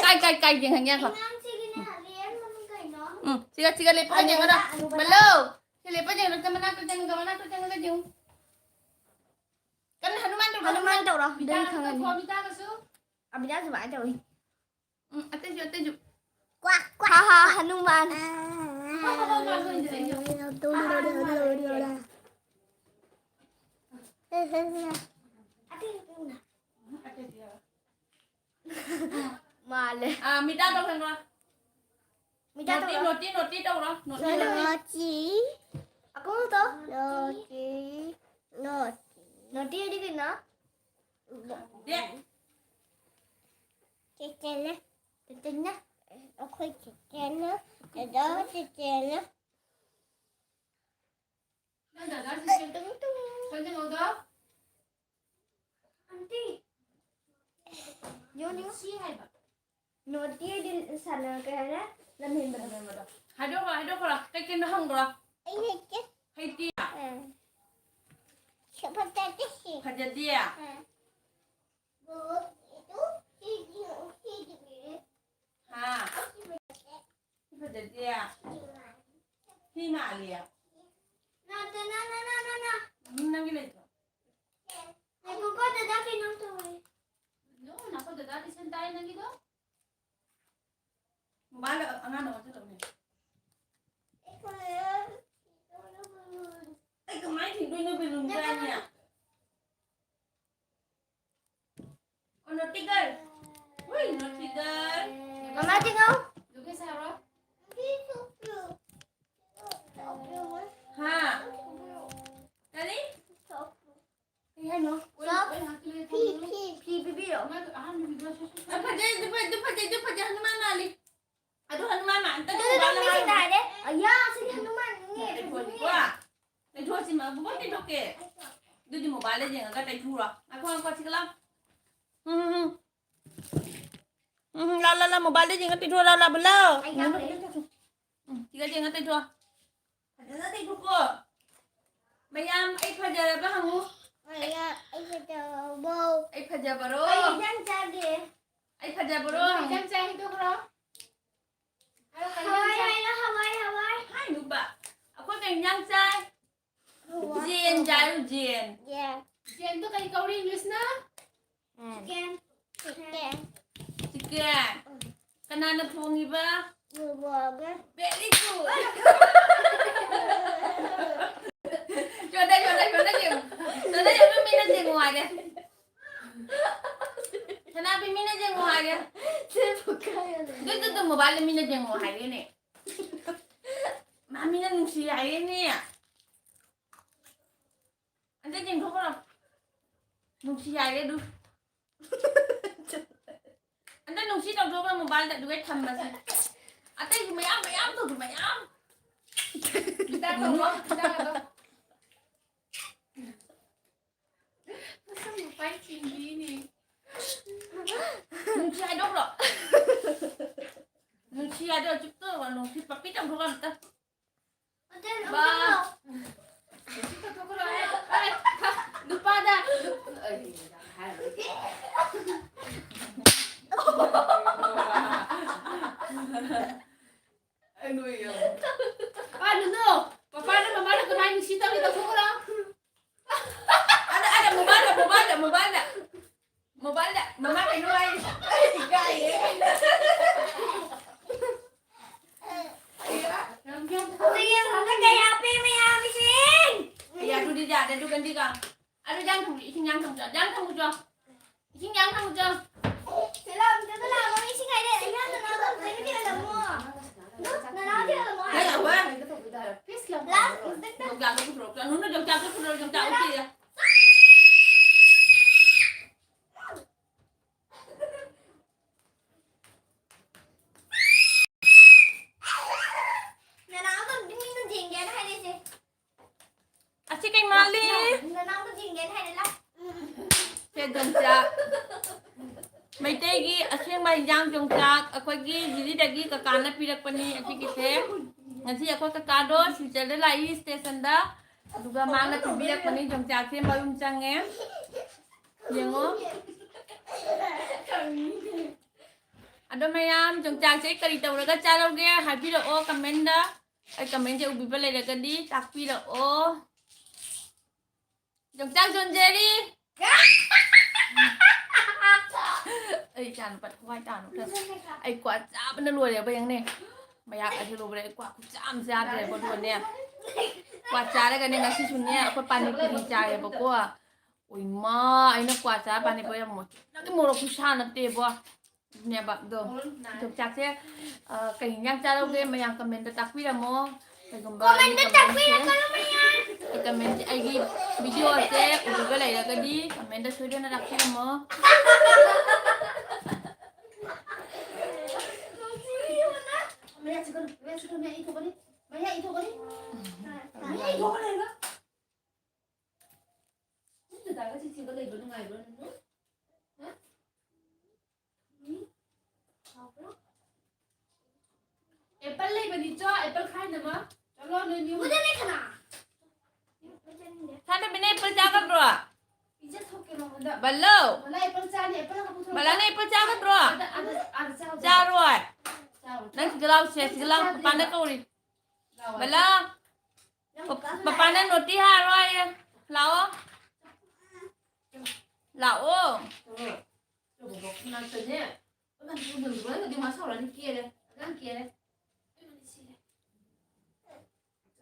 ꯀꯥꯏ, ꯀꯥꯏ, ꯀꯥꯏ, ꯌꯦꯡꯍꯟꯒꯦ ꯉꯥꯏꯈꯣ꯫ ꯑꯉꯥꯡꯁꯤꯒꯤꯅꯦ, ꯍꯥꯂꯦꯟ ꯃꯃꯤꯡ ꯀꯩꯅꯣ? ꯎꯝ, ꯁꯤꯒ, ꯁꯤꯒ ꯂꯦꯞꯄꯒ ꯌꯦꯡꯉꯣ꯫ ꯕꯜꯂꯣ! ꯁꯤ ꯂꯦꯞꯄ ꯌꯦꯡꯉꯣ, ꯃꯅꯥꯛꯇ ꯆꯪꯉꯒ, ꯃꯅꯥꯛꯇ ꯆꯪꯉꯒ ꯌꯦꯡꯉꯨ꯫ ꯀꯟꯅ ꯍꯅꯨꯃꯥꯟ ꯇꯧꯔꯣ, ꯍꯅꯨꯃꯥꯟ ꯇꯧꯔꯣ, ꯑꯗꯨꯗꯤ ꯈꯪꯉꯅꯤ꯫ ꯃꯤꯇꯥꯒꯁꯨ ꯇꯧꯊꯣꯛꯑꯣ, ꯃꯤꯇꯥꯒꯁꯨ꯫ ꯑꯕꯤꯅꯥꯁꯨ ꯑꯗꯨꯃꯥꯏꯅ ꯇꯧꯏ꯫ ꯎꯝ, ꯑꯇꯩꯁꯨ, ꯑꯇꯩꯁꯨ꯫ ꯀ꯭ꯋꯥꯛ, ꯀ꯭ꯋꯥꯛ, ꯍꯥ, ꯍꯥ, ꯀ꯭ꯋꯥꯛ꯫ ꯍꯅꯨꯃꯥꯟ꯫ ꯃꯥꯜꯂꯦ꯫ ꯑꯥ, ꯃꯤꯇꯥ ꯇꯧꯁꯟꯈ꯭ꯔꯣ꯫ ꯃꯤꯇꯥ ꯅꯣꯇꯤ, ꯇꯧꯔꯣ꯫ ꯅꯣꯇꯤ, ꯅꯣꯇꯤ ꯇꯧꯔꯣ꯫ Naughty, naughty. ꯅꯣꯇꯤ꯫ ꯑꯀꯣꯟꯕꯗꯣ꯫ ꯅꯣꯇꯤ꯫ ꯅꯣꯇꯤ꯫ ꯅꯣꯇꯤ ꯍꯥꯏꯗꯤ ꯀꯩꯅꯣ? ꯗꯦ꯫ ꯆꯦꯆꯦꯅ꯫ ꯆꯦꯆꯦꯅ꯫ ꯑꯩꯈꯣꯏ ꯆꯦꯆꯦꯅ꯫ ꯗꯗꯥ ꯆꯦꯆꯦꯅ꯫ ꯅꯪ ꯗꯗꯥ ꯆꯦꯆꯦ꯫ ꯇꯨꯡ ꯇꯨꯡ꯫ ꯀꯩꯅꯣꯗꯣ? ꯑꯟꯇꯤ꯫ ꯌꯣ, ꯌꯣ꯫ ꯁꯤ ꯍꯥꯏꯕ꯫ ꯅꯣꯇꯤꯗꯤ ꯁꯥꯟꯅ-, ꯀꯩ ꯍꯥꯏꯔꯦ? ꯂꯝꯍꯦꯟꯕꯗꯣ꯫ ꯂꯝꯍꯦꯟꯕꯗꯣ꯫ ꯍꯥꯏꯗꯣꯛꯈ꯭ꯔꯣ, ꯍꯥꯏꯗꯣꯛꯈ꯭ꯔꯣ꯫ ꯀꯩ ꯀꯩꯅꯣ ꯍꯪꯕ꯭ꯔꯣ? ꯑꯩ ꯍꯩꯇꯦ꯫ ꯍꯩꯇꯦ? ꯑꯥ꯫ ꯁꯤ ꯐꯖꯗꯦ ꯁꯤ꯫ ꯐꯖꯗꯦ? ꯑꯥ꯫ ꯍꯥ? ꯁꯤ ꯐꯖꯗꯦ? ꯁꯤ ꯃꯥꯜꯂꯤ꯫ ꯅꯠꯇꯦ, ꯅ, ꯅ, ꯅ, ꯅ, ꯅ꯫ ꯎꯝ, ꯅꯪꯒꯤ ꯂꯩꯇ꯭ꯔꯣ? ꯉꯥꯏꯈꯣꯀꯣ, ꯗꯗꯥ ꯀꯩꯅꯣꯝ ꯇꯧꯔꯦ꯫ ꯅꯣ, ꯅꯈꯣꯏ ꯗꯗꯥꯗꯤ ꯁꯟ ꯇꯥꯏ ꯅꯪꯒꯤꯗꯣ? ꯃꯣꯕꯥꯏꯜꯗ ꯑꯉꯥꯡꯅ ꯑꯣꯟꯁꯤꯜꯂꯛꯎꯅꯦ꯫ ꯑꯩ ꯀꯃꯥꯏꯅ ꯊꯤꯟꯗꯣꯏꯅꯣ ꯕꯦꯂꯨꯟ ꯀꯥꯏꯅ? ꯑꯣ, ꯅꯣꯇꯤ ꯒꯔꯜ꯫ ꯍꯨꯏ, ꯅꯣꯇꯤ ꯒꯔꯜ꯫ ꯃꯃꯥ ꯊꯤꯡꯉꯧ꯫ ꯂꯨꯒꯦ ꯁꯥꯔꯣ꯫ ꯍꯥ? ꯀꯔꯤ? ꯀꯩ ꯍꯥꯏꯅꯣ? ꯐꯤ, ꯐꯤ꯫ ꯐꯤ ꯄꯤꯕꯤꯔꯣ꯫ ꯑ, ꯐꯖꯩ, ꯑꯗꯨ ꯐꯖꯩ, ꯑꯗꯨ ꯐꯖꯩ, ꯑꯗꯨ ꯐꯖꯩ, ꯍꯅꯨꯃꯥꯟ ꯃꯥꯜꯂꯤ꯫ ꯑꯗꯨ ꯍꯅꯨꯃꯥꯟ ꯃꯥꯜꯂꯤ꯫ ꯑꯗꯨ ꯑꯗꯨ ꯍꯅꯨꯃꯥꯟ ꯃꯤꯁꯤꯡꯅ ꯍꯥꯏꯔꯦ꯫ ꯑꯌꯥ, ꯁꯤꯗꯤ ꯍꯅꯨꯃꯥꯟꯅꯤꯅꯦ꯫ ꯂꯩꯊꯣꯛꯑꯁꯤꯀꯣ꯫ ꯂꯩꯊꯣꯛꯑꯁꯤ, ꯃꯥ ꯕꯨꯕꯣꯛ ꯂꯩꯊꯣꯛꯀꯦ꯫ ꯑꯗꯨꯗꯤ ꯃꯣꯕꯥꯏꯜꯗ ꯌꯦꯡꯉꯒ ꯇꯩꯊꯣꯛꯎꯔꯣ꯫ ꯉꯥꯏꯈꯣ, ꯉꯥꯏꯈꯣ, ꯁꯤꯒ ꯂꯥꯎ꯫ ꯎꯝ, ꯎꯝ, ꯎꯝ꯫ ꯎꯝ, ꯂꯥꯎ, ꯂꯥꯎ, ꯂꯥꯎ, ꯃꯣꯕꯥꯏꯜꯗ ꯌꯦꯡꯉ ꯇꯩꯊꯣꯛꯑꯣ, ꯂꯥꯎ, ꯂꯥꯎ, ꯂꯥꯎ꯫ ꯑꯩ ꯌꯥꯝ ꯍꯩ꯫ ꯎꯝ, ꯁꯤꯒ ꯌꯦꯡꯉ ꯇꯩꯊꯣꯛꯑꯣ꯫ ꯐꯖꯅ ꯇꯩꯊꯣꯛꯀꯣ꯫ ꯃꯌꯥꯝ, ꯑꯩ ꯐꯖꯔꯕ ꯍꯪꯉꯨ꯫ ꯑꯩ, ꯑꯩ ꯐꯖꯔꯕꯣ? ꯑꯩ ꯐꯖꯕꯔꯣ? ꯀꯩ ꯏꯟꯖꯥꯡ ꯆꯥꯒꯦ? ꯑꯩ ꯐꯖꯕꯔꯣ? ꯀꯩ ꯏꯟꯖꯥꯡ ꯆꯥꯏ ꯍꯥꯏꯗꯣꯛꯈ꯭ꯔꯣ꯫ ꯍꯥꯏꯔꯣ, ꯀꯩ ꯏꯟꯖꯥꯡ ꯍꯋꯥꯏ ꯆꯥꯏ? ꯍꯥꯏꯔꯣ, ꯍꯋꯥꯏ, ꯍꯋꯥꯏ꯫ ꯍꯥꯏꯅꯨꯕ꯫ ꯑꯩꯈꯣꯏ ꯀꯩ ꯏꯟꯖꯥꯡ ꯆꯥꯏ? ꯍꯋꯥꯏ꯫ ꯖꯦꯟ ꯆꯥꯏ, ꯖꯦꯟ꯫ ꯖꯦꯟ꯫ ꯖꯦꯟꯗꯣ ꯀꯩ ꯀꯧꯔꯤ ꯏꯪꯂꯤꯁꯅ? ꯎꯝ꯫ ꯆꯤꯀꯦꯟ꯫ ꯆꯤꯀꯦꯟ꯫ ꯆꯤꯀꯦꯟ꯫ ꯀꯅꯥꯅ ꯊꯣꯡꯉꯤꯕ? ꯕꯕꯥꯒ꯫ Very good꯫ ꯌꯥꯏꯌꯦꯅꯦ꯫ ꯑꯝꯇ ꯌꯦꯡꯊꯣꯛꯈ꯭ꯔꯣ꯫ ꯅꯨꯡꯁꯤ ꯌꯥꯏꯔꯦ ꯑꯗꯨ꯫ ꯑꯝꯇ ꯅꯨꯡꯁꯤ ꯇꯧꯊꯣꯛꯈ꯭ꯔꯣ ꯃꯣꯕꯥꯏꯜꯗ, ꯑꯗꯨꯒ ꯊꯝꯃꯁꯦ꯫ ꯑꯇꯩꯁꯨ ꯃꯌꯥꯝ, ꯃꯌꯥꯝ ꯇꯧꯁꯨ ꯃꯌꯥꯝ꯫ ꯍꯤꯗꯥꯛ ꯇꯧꯔꯣ, ꯍꯤꯗꯥꯛ ꯑꯗꯣ꯫ ꯅꯨꯡꯁꯤ ꯍꯥꯏꯗꯣꯛꯈ꯭ꯔꯣ꯫ ꯅꯨꯡꯁꯤ ꯍꯥꯏꯗꯣꯛ, ꯆꯨꯞ ꯇꯧꯔꯣ, ꯅꯨꯡꯁꯤ ꯄꯞꯄꯤ ꯇꯧꯊꯣꯛꯈ꯭ꯔꯣ ꯑꯝꯇ꯫ ꯕꯥ꯫ ꯅꯨꯄꯥꯗ꯫ ꯑꯥ, ꯅꯨꯅꯨ, ꯄꯄꯥꯅ ꯃꯃꯥꯅ ꯀꯃꯥꯏ ꯅꯨꯡꯁꯤ ꯇꯧꯔꯤ ꯇꯧꯊꯣꯛꯈ꯭ꯔꯣ꯫ ꯑꯗ, ꯑꯗ, ꯃꯣꯕꯥꯏꯜꯗ, ꯃꯣꯕꯥꯏꯜꯗ, ꯃꯣꯕꯥꯏꯜꯗ꯫ ꯃꯣꯕꯥꯏꯜꯗ, ꯃꯃꯥ ꯀꯩꯅꯣ ꯍꯥꯏ꯫ ꯑꯩ ꯏꯀꯥꯏꯌꯦ꯫ ꯀꯩ ꯍꯥꯞꯄꯦ ꯃꯌꯥꯝ ꯏꯁꯤꯡ? ꯑꯦ, ꯑꯗꯨꯗꯤ ꯌꯥꯗꯦ, ꯑꯗꯨ ꯀꯟꯗꯤꯒ꯫ ꯑꯗꯨ ꯌꯥꯡ ꯊꯝꯒꯦ, ꯏꯁꯤꯡ ꯌꯥꯡ ꯊꯝꯒꯦ, ꯌꯥꯡ ꯊꯝꯒꯦ ꯆꯣ꯫ ꯏꯁꯤꯡ ꯌꯥꯡ ꯊꯝꯒꯦ ꯆꯣ꯫ ꯁꯤ ꯂꯥꯛꯑꯣ, ꯑꯝꯇ ꯂꯥꯛꯑꯣ, ꯏꯁꯤꯡ ꯍꯥꯏꯔꯦ꯫ ꯑꯩ ꯌꯥꯝ ꯅꯅꯥꯎ ꯇꯝꯖꯔꯤ, ꯊꯤꯜꯂꯝꯃꯣ꯫ ꯅꯅꯥꯎ ꯊꯤꯜꯂꯝꯃꯣ ꯍꯥꯏ꯫ ꯂꯥꯛꯑꯣ, ꯑꯝꯇ꯫ ꯌꯣꯡꯆꯥꯛꯇꯣ ꯄꯨꯊꯣꯔꯛꯑꯣ ꯆꯣ, ꯅꯨꯅ ꯌꯣꯡꯆꯥꯛꯇꯣ ꯄꯨꯊꯣꯔꯛꯑꯣ, ꯌꯣꯡꯆꯥꯛ ꯎꯠꯀꯦ꯫ ꯅꯅꯥꯎꯗꯣ ꯃꯤꯅ ꯌꯦꯡꯒꯦꯅ ꯍꯥꯏꯔꯛꯏꯁꯦ꯫ ꯑꯁꯤ ꯀꯩ ꯃꯥꯜꯂꯤ? ꯅꯅꯥꯎꯗꯣ ꯌꯦꯡꯒꯦꯅ ꯍꯥꯏꯔꯦ, ꯂꯥꯎ꯫ ꯁꯦ ꯌꯣꯡꯆꯥꯛ꯫ ꯃꯩꯇꯩꯒꯤ ꯑꯁꯦꯡꯕ ꯍꯤꯟꯖꯥꯡ ꯌꯣꯡꯆꯥꯛ ꯑꯩꯈꯣꯏꯒꯤ ꯖꯤꯔꯤꯗꯒꯤ ꯀꯀꯥꯅ ꯄꯤꯔꯛꯄꯅꯤ ꯑꯁꯤꯒꯤꯁꯦ꯫ ꯉꯁꯤ ꯑꯩꯈꯣꯏ ꯀꯀꯥꯗꯣ ꯁꯤꯜꯆꯔꯗ ꯂꯥꯛꯏ ꯁ꯭ꯇꯦꯁꯟꯗ꯫ ꯑꯗꯨꯒ ꯃꯥꯅ ꯄꯤꯕꯤꯔꯛꯄꯅꯤ ꯌꯣꯡꯆꯥꯛꯁꯦ ꯃꯔꯨꯝ ꯆꯪꯉꯦ꯫ ꯌꯦꯡꯉꯣ꯫ ꯑꯗꯣ ꯃꯌꯥꯝ, ꯌꯣꯡꯆꯥꯛꯁꯦ ꯀꯔꯤ ꯇꯧꯔꯒ ꯆꯥꯔꯧꯒꯦ ꯍꯥꯏꯕꯤꯔꯛꯑꯣ comment ꯇ꯫ ꯑꯩ comment ꯁꯦ ꯎꯕꯤꯕ ꯂꯩꯔꯒꯗꯤ ꯇꯥꯛꯄꯤꯔꯛꯑꯣ꯫ ꯌꯣꯡꯆꯥꯛ ꯌꯣꯟꯖꯔꯤ꯫ ꯑꯩ ꯏꯆꯥ ꯅꯨꯄꯥ ꯊꯋꯥꯏ ꯇꯥꯅ ꯈꯔ-, ꯑꯩ ꯀ꯭ꯋꯥ ꯆꯥꯕꯅ ꯂꯣꯏꯔꯦꯕ, ꯌꯦꯡꯅꯦ꯫ ꯃꯌꯥꯛ ꯑꯁꯤ ꯂꯧꯕꯗ ꯑꯩ ꯀ꯭ꯋꯥ ꯈꯨꯆꯥ ꯑꯃ ꯆꯥꯗ꯭ꯔꯦꯕ, ꯑꯗꯨꯒꯅꯦ, ꯀ꯭ꯋꯥ ꯆꯥꯔꯒꯅꯦ, ꯉꯁꯤꯁꯨꯅꯦ, ꯑꯩꯈꯣꯏ ꯄꯥꯅꯤ ꯄꯨꯔꯤ ꯆꯥꯔꯦꯕꯀꯣ꯫ ꯎꯏꯃꯥ, ꯑꯩꯅ ꯀ꯭ꯋꯥ ꯆꯥꯔ ꯄꯥꯅꯤ ꯄꯨꯔꯤ ꯌꯥꯝ ꯃꯣꯠ-, ꯅꯪꯗꯤ ꯃꯣꯔꯣꯛ ꯈꯨꯁꯥ ꯅꯠꯇꯦꯕꯣ꯫ ꯅꯦꯕ ꯑꯗꯣ, ꯌꯣꯡꯆꯥꯛꯁꯦ, ꯑ, ꯀꯩ ꯌꯦꯟꯖꯥꯡ ꯆꯥꯔꯧꯒꯦ? ꯃꯌꯥꯝ comment ꯇ ꯇꯥꯛꯄꯤꯔꯝꯃꯣ꯫ ꯀꯩꯒꯨꯝꯕ ꯑꯩꯒꯤ ꯀꯃꯦꯟꯁꯦ, ꯑꯩ ꯀꯃꯦꯟꯁꯦ, ꯑꯩꯒꯤ ꯚꯤꯗꯤꯑꯣꯁꯦ ꯎꯕꯤꯕ ꯂꯩꯔꯒꯗꯤ ꯀꯃꯦꯟꯗ ꯁꯣꯏꯗꯅ ꯇꯥꯛꯄꯤꯔꯝꯃꯣ꯫ ꯃꯌꯥ ꯆꯤꯛꯀꯅꯨ, ꯃꯌꯥ ꯆꯤꯛꯀꯅꯨ, ꯃꯌꯥ ꯏꯊꯣꯛꯀꯅꯤ, ꯃꯌꯥ ꯏꯊꯣꯛꯀꯅꯤ, ꯃꯌꯥ ꯏꯊꯣꯛꯀꯅꯤ ꯍꯥꯏꯕ꯫ ꯅꯪ ꯗꯗꯥꯒ ꯆꯤꯆꯦꯒ ꯂꯩꯕ ꯅꯨꯡꯉꯥꯏꯕ꯭ꯔꯣ ꯅꯪ? ꯍꯥ? ꯎꯝ? ꯍꯥꯎꯕ꯭ꯔꯣ? ꯑꯦꯄꯜ ꯂꯩꯕꯅꯤꯆꯣ, ꯑꯦꯄꯜ ꯈꯥꯏꯅꯕ꯫ ꯆꯠꯂꯣ, ꯅꯣꯏ ꯃꯤ ꯑꯍꯨꯝ꯫ ꯁꯥꯟꯅꯕꯤꯅ ꯑꯦꯄꯜ ꯆꯥꯒꯗ꯭ꯔꯣ? ꯄꯤꯖꯊꯣꯛꯀꯦ ꯃꯉꯣꯟꯗ꯫ ꯕꯜꯂꯣ꯫ ꯕꯂꯥ ꯑꯦꯄꯜ ꯆꯥꯅꯤ, ꯑꯦꯄꯜ ꯑꯃ ꯄꯨꯊꯣꯔꯛꯑꯣ꯫ ꯕꯂꯥꯅ ꯑꯦꯄꯜ ꯆꯥꯒꯗ꯭ꯔꯣ? ꯑꯗ, ꯑꯗ, ꯑꯗ ꯆꯥꯔꯨ꯫ ꯆꯥꯔꯣꯏ꯫ ꯆꯥꯔꯨ꯫ ꯅꯪ ꯁꯤꯗ ꯂꯥꯎꯁꯦ, ꯁꯤꯗ ꯂꯥꯎ, ꯄꯄꯥꯅ ꯀꯧꯔꯤ꯫ ꯂꯥꯎ꯫ ꯕꯂꯥ꯫ ꯄ-, ꯄꯄꯥꯅ ꯅꯣꯇꯤ ꯍꯥꯏꯔꯣꯏ꯫ ꯂꯥꯛꯑꯣ꯫ ꯂꯥꯛꯑꯣ꯫ ꯆꯠꯂꯣ꯫ ꯆꯠꯂꯣ, ꯕꯣꯕꯣꯛ ꯃꯅꯥꯛꯇꯅꯦ꯫ ꯑꯉꯥꯡ ꯀꯦꯔꯦ꯫ ꯑꯉꯥꯡ ꯀꯦꯔꯦ꯫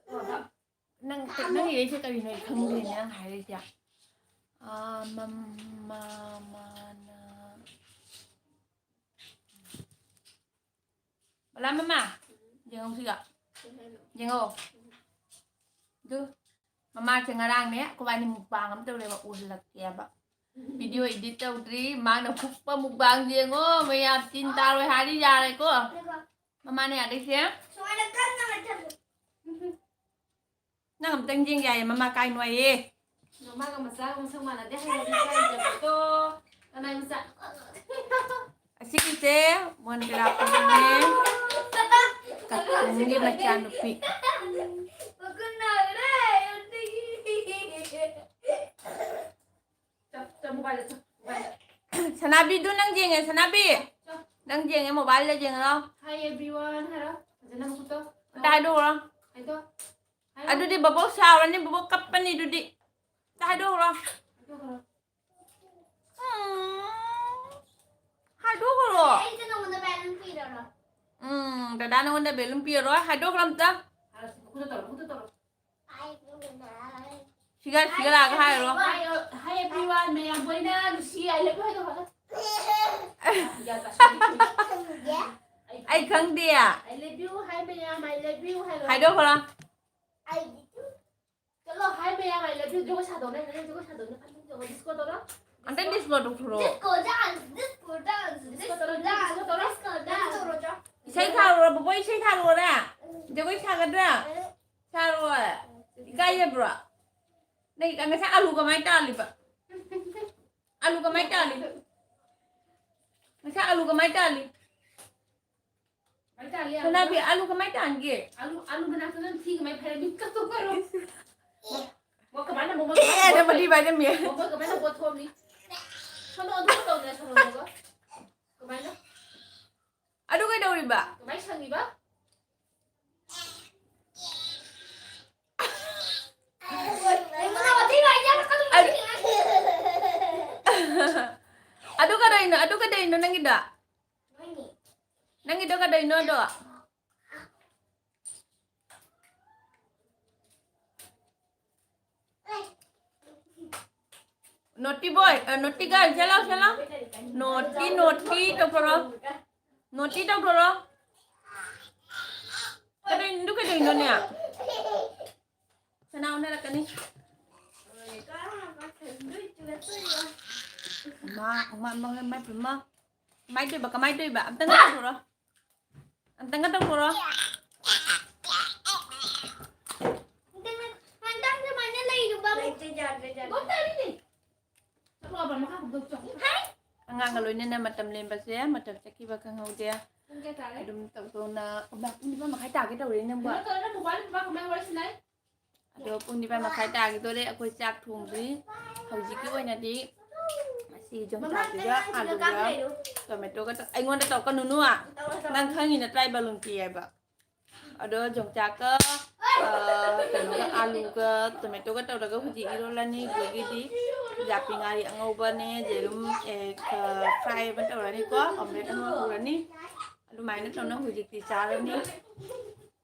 ꯆꯠꯂꯣ, ꯍꯥ꯫ ꯅꯪ, ꯅꯪ ꯏꯔꯩꯁꯦ ꯀꯔꯤꯅꯣ ꯑꯩ ꯈꯪꯗꯦꯅꯦ ꯅꯪ ꯍꯥꯏꯔꯛꯏꯁꯦ꯫ ꯑꯥ, ꯃꯝ-, ꯃꯥ-, ꯃꯥꯅ꯫ ꯕꯂꯥ ꯃꯃꯥ, ꯌꯦꯡꯉꯧ ꯁꯤꯒ꯫ ꯌꯦꯡꯉꯧ꯫ ꯑꯗꯨ ꯃꯃꯥꯁꯦ ꯉꯔꯥꯡꯅꯦ ꯑꯩꯈꯣꯏꯕꯥꯅꯤ ꯃꯨꯛꯕꯥꯡ ꯑꯃ ꯇꯧꯔꯦꯕ, ꯎꯍꯜꯂꯛꯀꯦꯕ꯫ ꯚꯤꯗꯤꯑꯣ ꯏꯗꯤꯠ ꯇꯧꯗ꯭ꯔꯤ, ꯃꯥꯅ ꯍꯨꯛꯄ ꯃꯨꯛꯕꯥꯡ ꯌꯦꯡꯉꯣ ꯃꯌꯥꯝ, ꯇꯤꯟ ꯇꯥꯔꯣꯏ ꯍꯥꯏꯔꯤ ꯌꯥꯔꯦꯀꯣ꯫ ꯃꯃꯥꯅ ꯌꯥꯗꯣꯏꯁꯦ꯫ ꯁꯨꯃꯥꯏꯅ ꯀꯟꯅ ꯃꯊꯛ꯫ ꯅꯪ ꯑꯝꯇꯪ ꯌꯦꯡ ꯌꯥꯏꯌꯦ, ꯃꯃꯥ ꯀꯥꯏ ꯅꯣꯏꯌꯦ꯫ ꯃꯃꯥꯒ ꯃꯆꯥꯒ ꯃꯁꯛ ꯃꯥꯟꯅꯗꯦ ꯍꯥꯏꯕꯗꯤ ꯀꯥꯏꯗꯕꯗꯣ꯫ ꯀꯅꯥꯏ ꯃꯆꯥ? ꯑꯁꯤꯒꯤꯁꯦ ꯃꯣꯟ ꯀꯦꯔꯥꯞꯄꯗꯅꯦ꯫ ꯀꯥꯀꯨꯝꯒꯤ ꯃꯆꯥꯅꯨꯄꯤ꯫ ꯃꯈꯨꯠ ꯅꯥꯔꯦ꯫ ꯆꯞ, ꯆꯞ, mobile ꯗ ꯆꯞ, mobile ꯗ꯫ ꯁꯅꯥꯕꯤꯗꯨ ꯅꯪ ꯌꯦꯡꯉꯦ, ꯁꯅꯥꯕꯤ? ꯆꯞ꯫ ꯅꯪ ꯌꯦꯡꯉꯦ, mobile ꯗ ꯌꯦꯡꯉꯔꯣ? Hi everyone ꯍꯥꯏꯔꯣ꯫ ꯐꯖꯅ ꯑꯃꯨꯛ ꯇꯧ꯫ ꯑꯝꯇ ꯍꯥꯏꯗꯣꯛꯎꯔꯣ꯫ ꯍꯥꯏꯗꯣꯛ꯫ ꯍꯥꯏꯔꯣ꯫ ꯑꯗꯨꯗꯤ ꯕꯕꯣꯛ ꯁꯥꯎꯔꯅꯤ, ꯕꯕꯣꯛ ꯀꯞꯄꯅꯤ ꯑꯗꯨꯗꯤ꯫ ꯑꯝꯇ ꯍꯥꯏꯗꯣꯛꯎꯔꯣ꯫ ꯍꯥꯏꯗꯣꯛꯈ꯭ꯔꯣ꯫ ꯎꯝ꯫ ꯍꯥꯏꯗꯣꯛꯈ꯭ꯔꯣ꯫ ꯑꯩꯁꯦ ꯅꯉꯣꯟꯗ balloon ꯄꯤꯔꯔꯣꯏ꯫ ꯎꯝ, ꯗꯗꯥ ꯅꯉꯣꯟꯗ balloon ꯄꯤꯔꯔꯣꯏ꯫ ꯍꯥꯏꯗꯣꯛꯈ꯭ꯔꯣ ꯑꯝꯇ꯫ ꯍꯥꯏꯔꯣ, ꯁꯤ ꯃꯈꯨꯠꯇ ꯇꯧꯔꯣ, ꯃꯈꯨꯠꯇ ꯇꯧꯔꯣ꯫ ꯁꯤꯒ, ꯁꯤꯒ ꯂꯥꯛꯑꯒ ꯍꯥꯏꯔꯨꯔꯣ꯫ ꯍꯥꯏꯌꯣ, "Hi everyone", ꯃꯌꯥꯝ ꯂꯣꯏꯅ ꯅꯨꯡꯁꯤ, "I love you" ꯍꯥꯏꯗꯣ ꯍꯥꯏꯔꯣ꯫ ꯒ꯭ꯌꯥꯟ ꯇꯥꯁꯜꯂꯛꯇ꯭ꯔꯦ꯫ ꯑꯩ ꯈꯪꯗꯦ꯫ I love you ꯍꯥꯏ ꯃꯌꯥꯝ, I love you ꯍꯥꯏꯔꯣ꯫ ꯍꯥꯏꯗꯣꯛꯈ꯭ꯔꯣ꯫ ꯑꯩꯗꯤ ꯆꯠꯂꯣ ꯍꯥꯏ ꯃꯌꯥꯝ, I love you꯫ ꯖꯒꯣꯏ ꯁꯥꯗꯧꯅꯦ, ꯅꯪ ꯖꯒꯣꯏ ꯁꯥꯗꯧꯅꯦ꯫ ꯐꯅꯦꯛ ꯖꯒꯣꯏ disco ꯇꯧꯔꯣ꯫ ꯑꯝꯇ disco ꯇꯧꯊꯣꯔꯛꯑꯣ꯫ Disco dance, disco dance, disco dance, disco ꯇꯧꯔꯣ꯫ Disco dance꯫ ꯏꯁꯩ ꯊꯥꯔꯨꯔꯣ, ꯕꯣꯕꯣꯏ, ꯏꯁꯩ ꯊꯥꯔꯨꯔꯣꯅꯦ꯫ ꯖꯒꯣꯏ ꯁꯥꯒꯗ꯭ꯔꯥ? ꯁꯥꯔꯣꯏ꯫ ꯏꯀꯥꯏꯖꯕ꯭ꯔꯣ? ꯅꯪ ꯉꯁꯥꯏ ꯑꯂꯨ ꯀꯃꯥꯏ ꯇꯥꯜꯂꯤꯕ? ꯑꯂꯨ ꯀꯃꯥꯏ ꯇꯥꯜꯂꯤ? ꯉꯁꯥꯏ ꯑꯂꯨ ꯀꯃꯥꯏ ꯇꯥꯜꯂꯤ? ꯀꯃꯥꯏ ꯇꯥꯜꯂꯤ ꯑꯂꯨ? ꯁꯅꯥꯕꯤ, ꯑꯂꯨ ꯀꯃꯥꯏ ꯇꯥꯟꯒꯦ? ꯑꯂꯨ, ꯑꯂꯨ ꯃꯅꯥꯛꯇ ꯅꯪ ꯊꯤ ꯀꯃꯥꯏ ꯐꯥꯏꯔꯝꯃꯤ? ꯀꯛꯊꯣꯛꯄ ꯑꯣꯏꯔꯣ? ꯃꯣ-, ꯃꯣ ꯀꯃꯥꯏꯅ ꯃꯣꯃꯣ ꯑꯦ, ꯅꯪ ꯃꯗꯤ ꯚꯥꯏ ꯅꯝꯃꯤ꯫ ꯃꯣꯃꯣ ꯀꯃꯥꯏꯅ ꯄꯣꯠꯊꯣꯛꯑꯝꯃꯤ? ꯁꯣꯝꯗ ꯑꯣꯟꯊꯣꯛꯀꯦ ꯇꯧꯗꯅ ꯁꯣꯝꯗ ꯀꯃꯥꯏꯅ? ꯑꯗꯨ ꯀꯩꯗꯧꯔꯤꯕ? ꯀꯃꯥꯏ ꯁꯪꯉꯤꯕ? ꯑꯗꯨ, ꯑꯗꯨ ꯀꯗꯩꯅꯣ? ꯑꯗꯨ ꯀꯗꯩꯅꯣ ꯅꯪꯒꯤꯗꯣ? ꯅꯪꯒꯤꯗꯣ ꯀꯗꯩꯅꯣ ꯑꯗꯣ? Naughty boy, ꯑ, naughty girl, ꯆꯠꯂꯣ, ꯆꯠꯂꯣ꯫ Naughty, naughty ꯇꯧꯊꯣꯔꯛꯑꯣ꯫ Naughty ꯇꯧꯊꯣꯔꯛꯑꯣ꯫ ꯀꯗꯩꯅꯣ, ꯀꯗꯩꯅꯣꯅꯦ? ꯁꯅꯥ ꯑꯣꯟꯅꯔꯛꯀꯅꯤ꯫ ꯃꯥ, ꯃꯥ, ꯃꯥ, ꯃꯥ, ꯃꯥ, ꯃꯥ꯫ ꯀꯃꯥꯏ ꯇꯧꯏꯕ? ꯀꯃꯥꯏ ꯇꯧꯏꯕ? ꯑꯝꯇꯪꯒ ꯇꯧꯊꯣꯔꯛꯑꯣ꯫ ꯑꯝꯇꯪꯒ ꯇꯧꯊꯣꯔꯛꯑꯣ꯫ ꯍꯟꯗꯛ ꯁꯨꯃꯥꯏꯅ ꯂꯩꯔꯨꯕ ꯑꯃꯨꯛ ꯂꯩꯇ꯭ꯔꯦ, ꯌꯥꯗ꯭ꯔꯦ, ꯌꯥꯗ꯭ꯔꯦ꯫ ꯒꯣꯞ ꯇꯥꯔꯤꯅꯦ꯫ ꯆꯠꯂꯣ, ꯑꯕ, ꯃꯈꯥ ꯀꯨꯝꯊꯧ ꯆꯣ꯫ ꯍꯥꯏ꯫ ꯑꯉꯥꯡꯒ ꯂꯣꯏꯅꯅ ꯃꯇꯝ ꯂꯦꯟꯕꯁꯦ ꯃꯇꯝ ꯆꯠꯈꯤꯕ ꯈꯪꯍꯧꯗꯦ꯫ ꯄꯨꯡ ꯀꯌꯥ ꯇꯥꯔꯦ? ꯑꯗꯨꯝ ꯇꯧ ꯇꯧꯅ, ꯑꯣ, ꯃꯥ, ꯄꯨꯡ ꯅꯤꯄꯥꯟ ꯃꯈꯥꯏ ꯇꯥꯒꯦ ꯇꯧꯔꯦ ꯅꯪꯕꯣ꯫ ꯀꯩꯅꯣ ꯇꯧꯔꯦ, ꯅꯪ ꯃꯣꯕꯥꯏꯜ ꯅꯨꯄꯥ ꯀꯃꯥꯏ ꯋꯥꯔꯤ ꯁꯥꯟꯅꯩ? ꯑꯗꯣ ꯄꯨꯡ ꯅꯤꯄꯥꯟ ꯃꯈꯥꯏ ꯇꯥꯒꯦ ꯇꯧꯔꯦ, ꯑꯩꯈꯣꯏ ꯆꯥꯛ ꯊꯣꯡꯗ꯭ꯔꯤ꯫ ꯍꯧꯖꯤꯛꯀꯤ ꯑꯣꯏꯅꯗꯤ ꯉꯁꯤ ꯌꯣꯡꯆꯥꯛꯁꯤꯒ ꯑꯂꯨꯒ ꯇꯣꯃꯦꯇꯣꯒ ꯇꯧ-, ꯑꯩꯉꯣꯟꯗ ꯇꯧꯔꯛꯀꯅꯨꯅꯨ꯫ ꯅꯪ ꯈꯪꯉꯤ ꯅꯠꯇ꯭ꯔꯥ ꯑꯩ ꯕꯂꯨꯟꯇꯤ ꯍꯥꯏꯕ? ꯑꯗꯣ ꯌꯣꯡꯆꯥꯛꯀ, ꯑ, ꯀꯩꯅꯣꯒ, ꯑꯂꯨꯒ ꯇꯣꯃꯦꯇꯣꯒ ꯇꯧꯔꯒ ꯍꯧꯖꯤꯛ ꯏꯔꯣꯜꯂꯅꯤ꯫ ꯑꯗꯒꯤꯗꯤ ꯌꯥꯄꯤ ꯉꯥꯔꯤ ꯑꯉꯧꯕꯅꯦ, ꯌꯦꯔꯨꯝ, ꯑꯦ, ꯈ-, fry ꯑꯃ ꯇꯧꯔꯅꯤꯀꯣ, omelette ꯑꯃ ꯍꯧꯔꯅꯤ꯫ ꯑꯗꯨꯃꯥꯏꯅ ꯇꯧꯅ ꯍꯧꯖꯤꯛꯇꯤ ꯆꯥꯔꯅꯤ꯫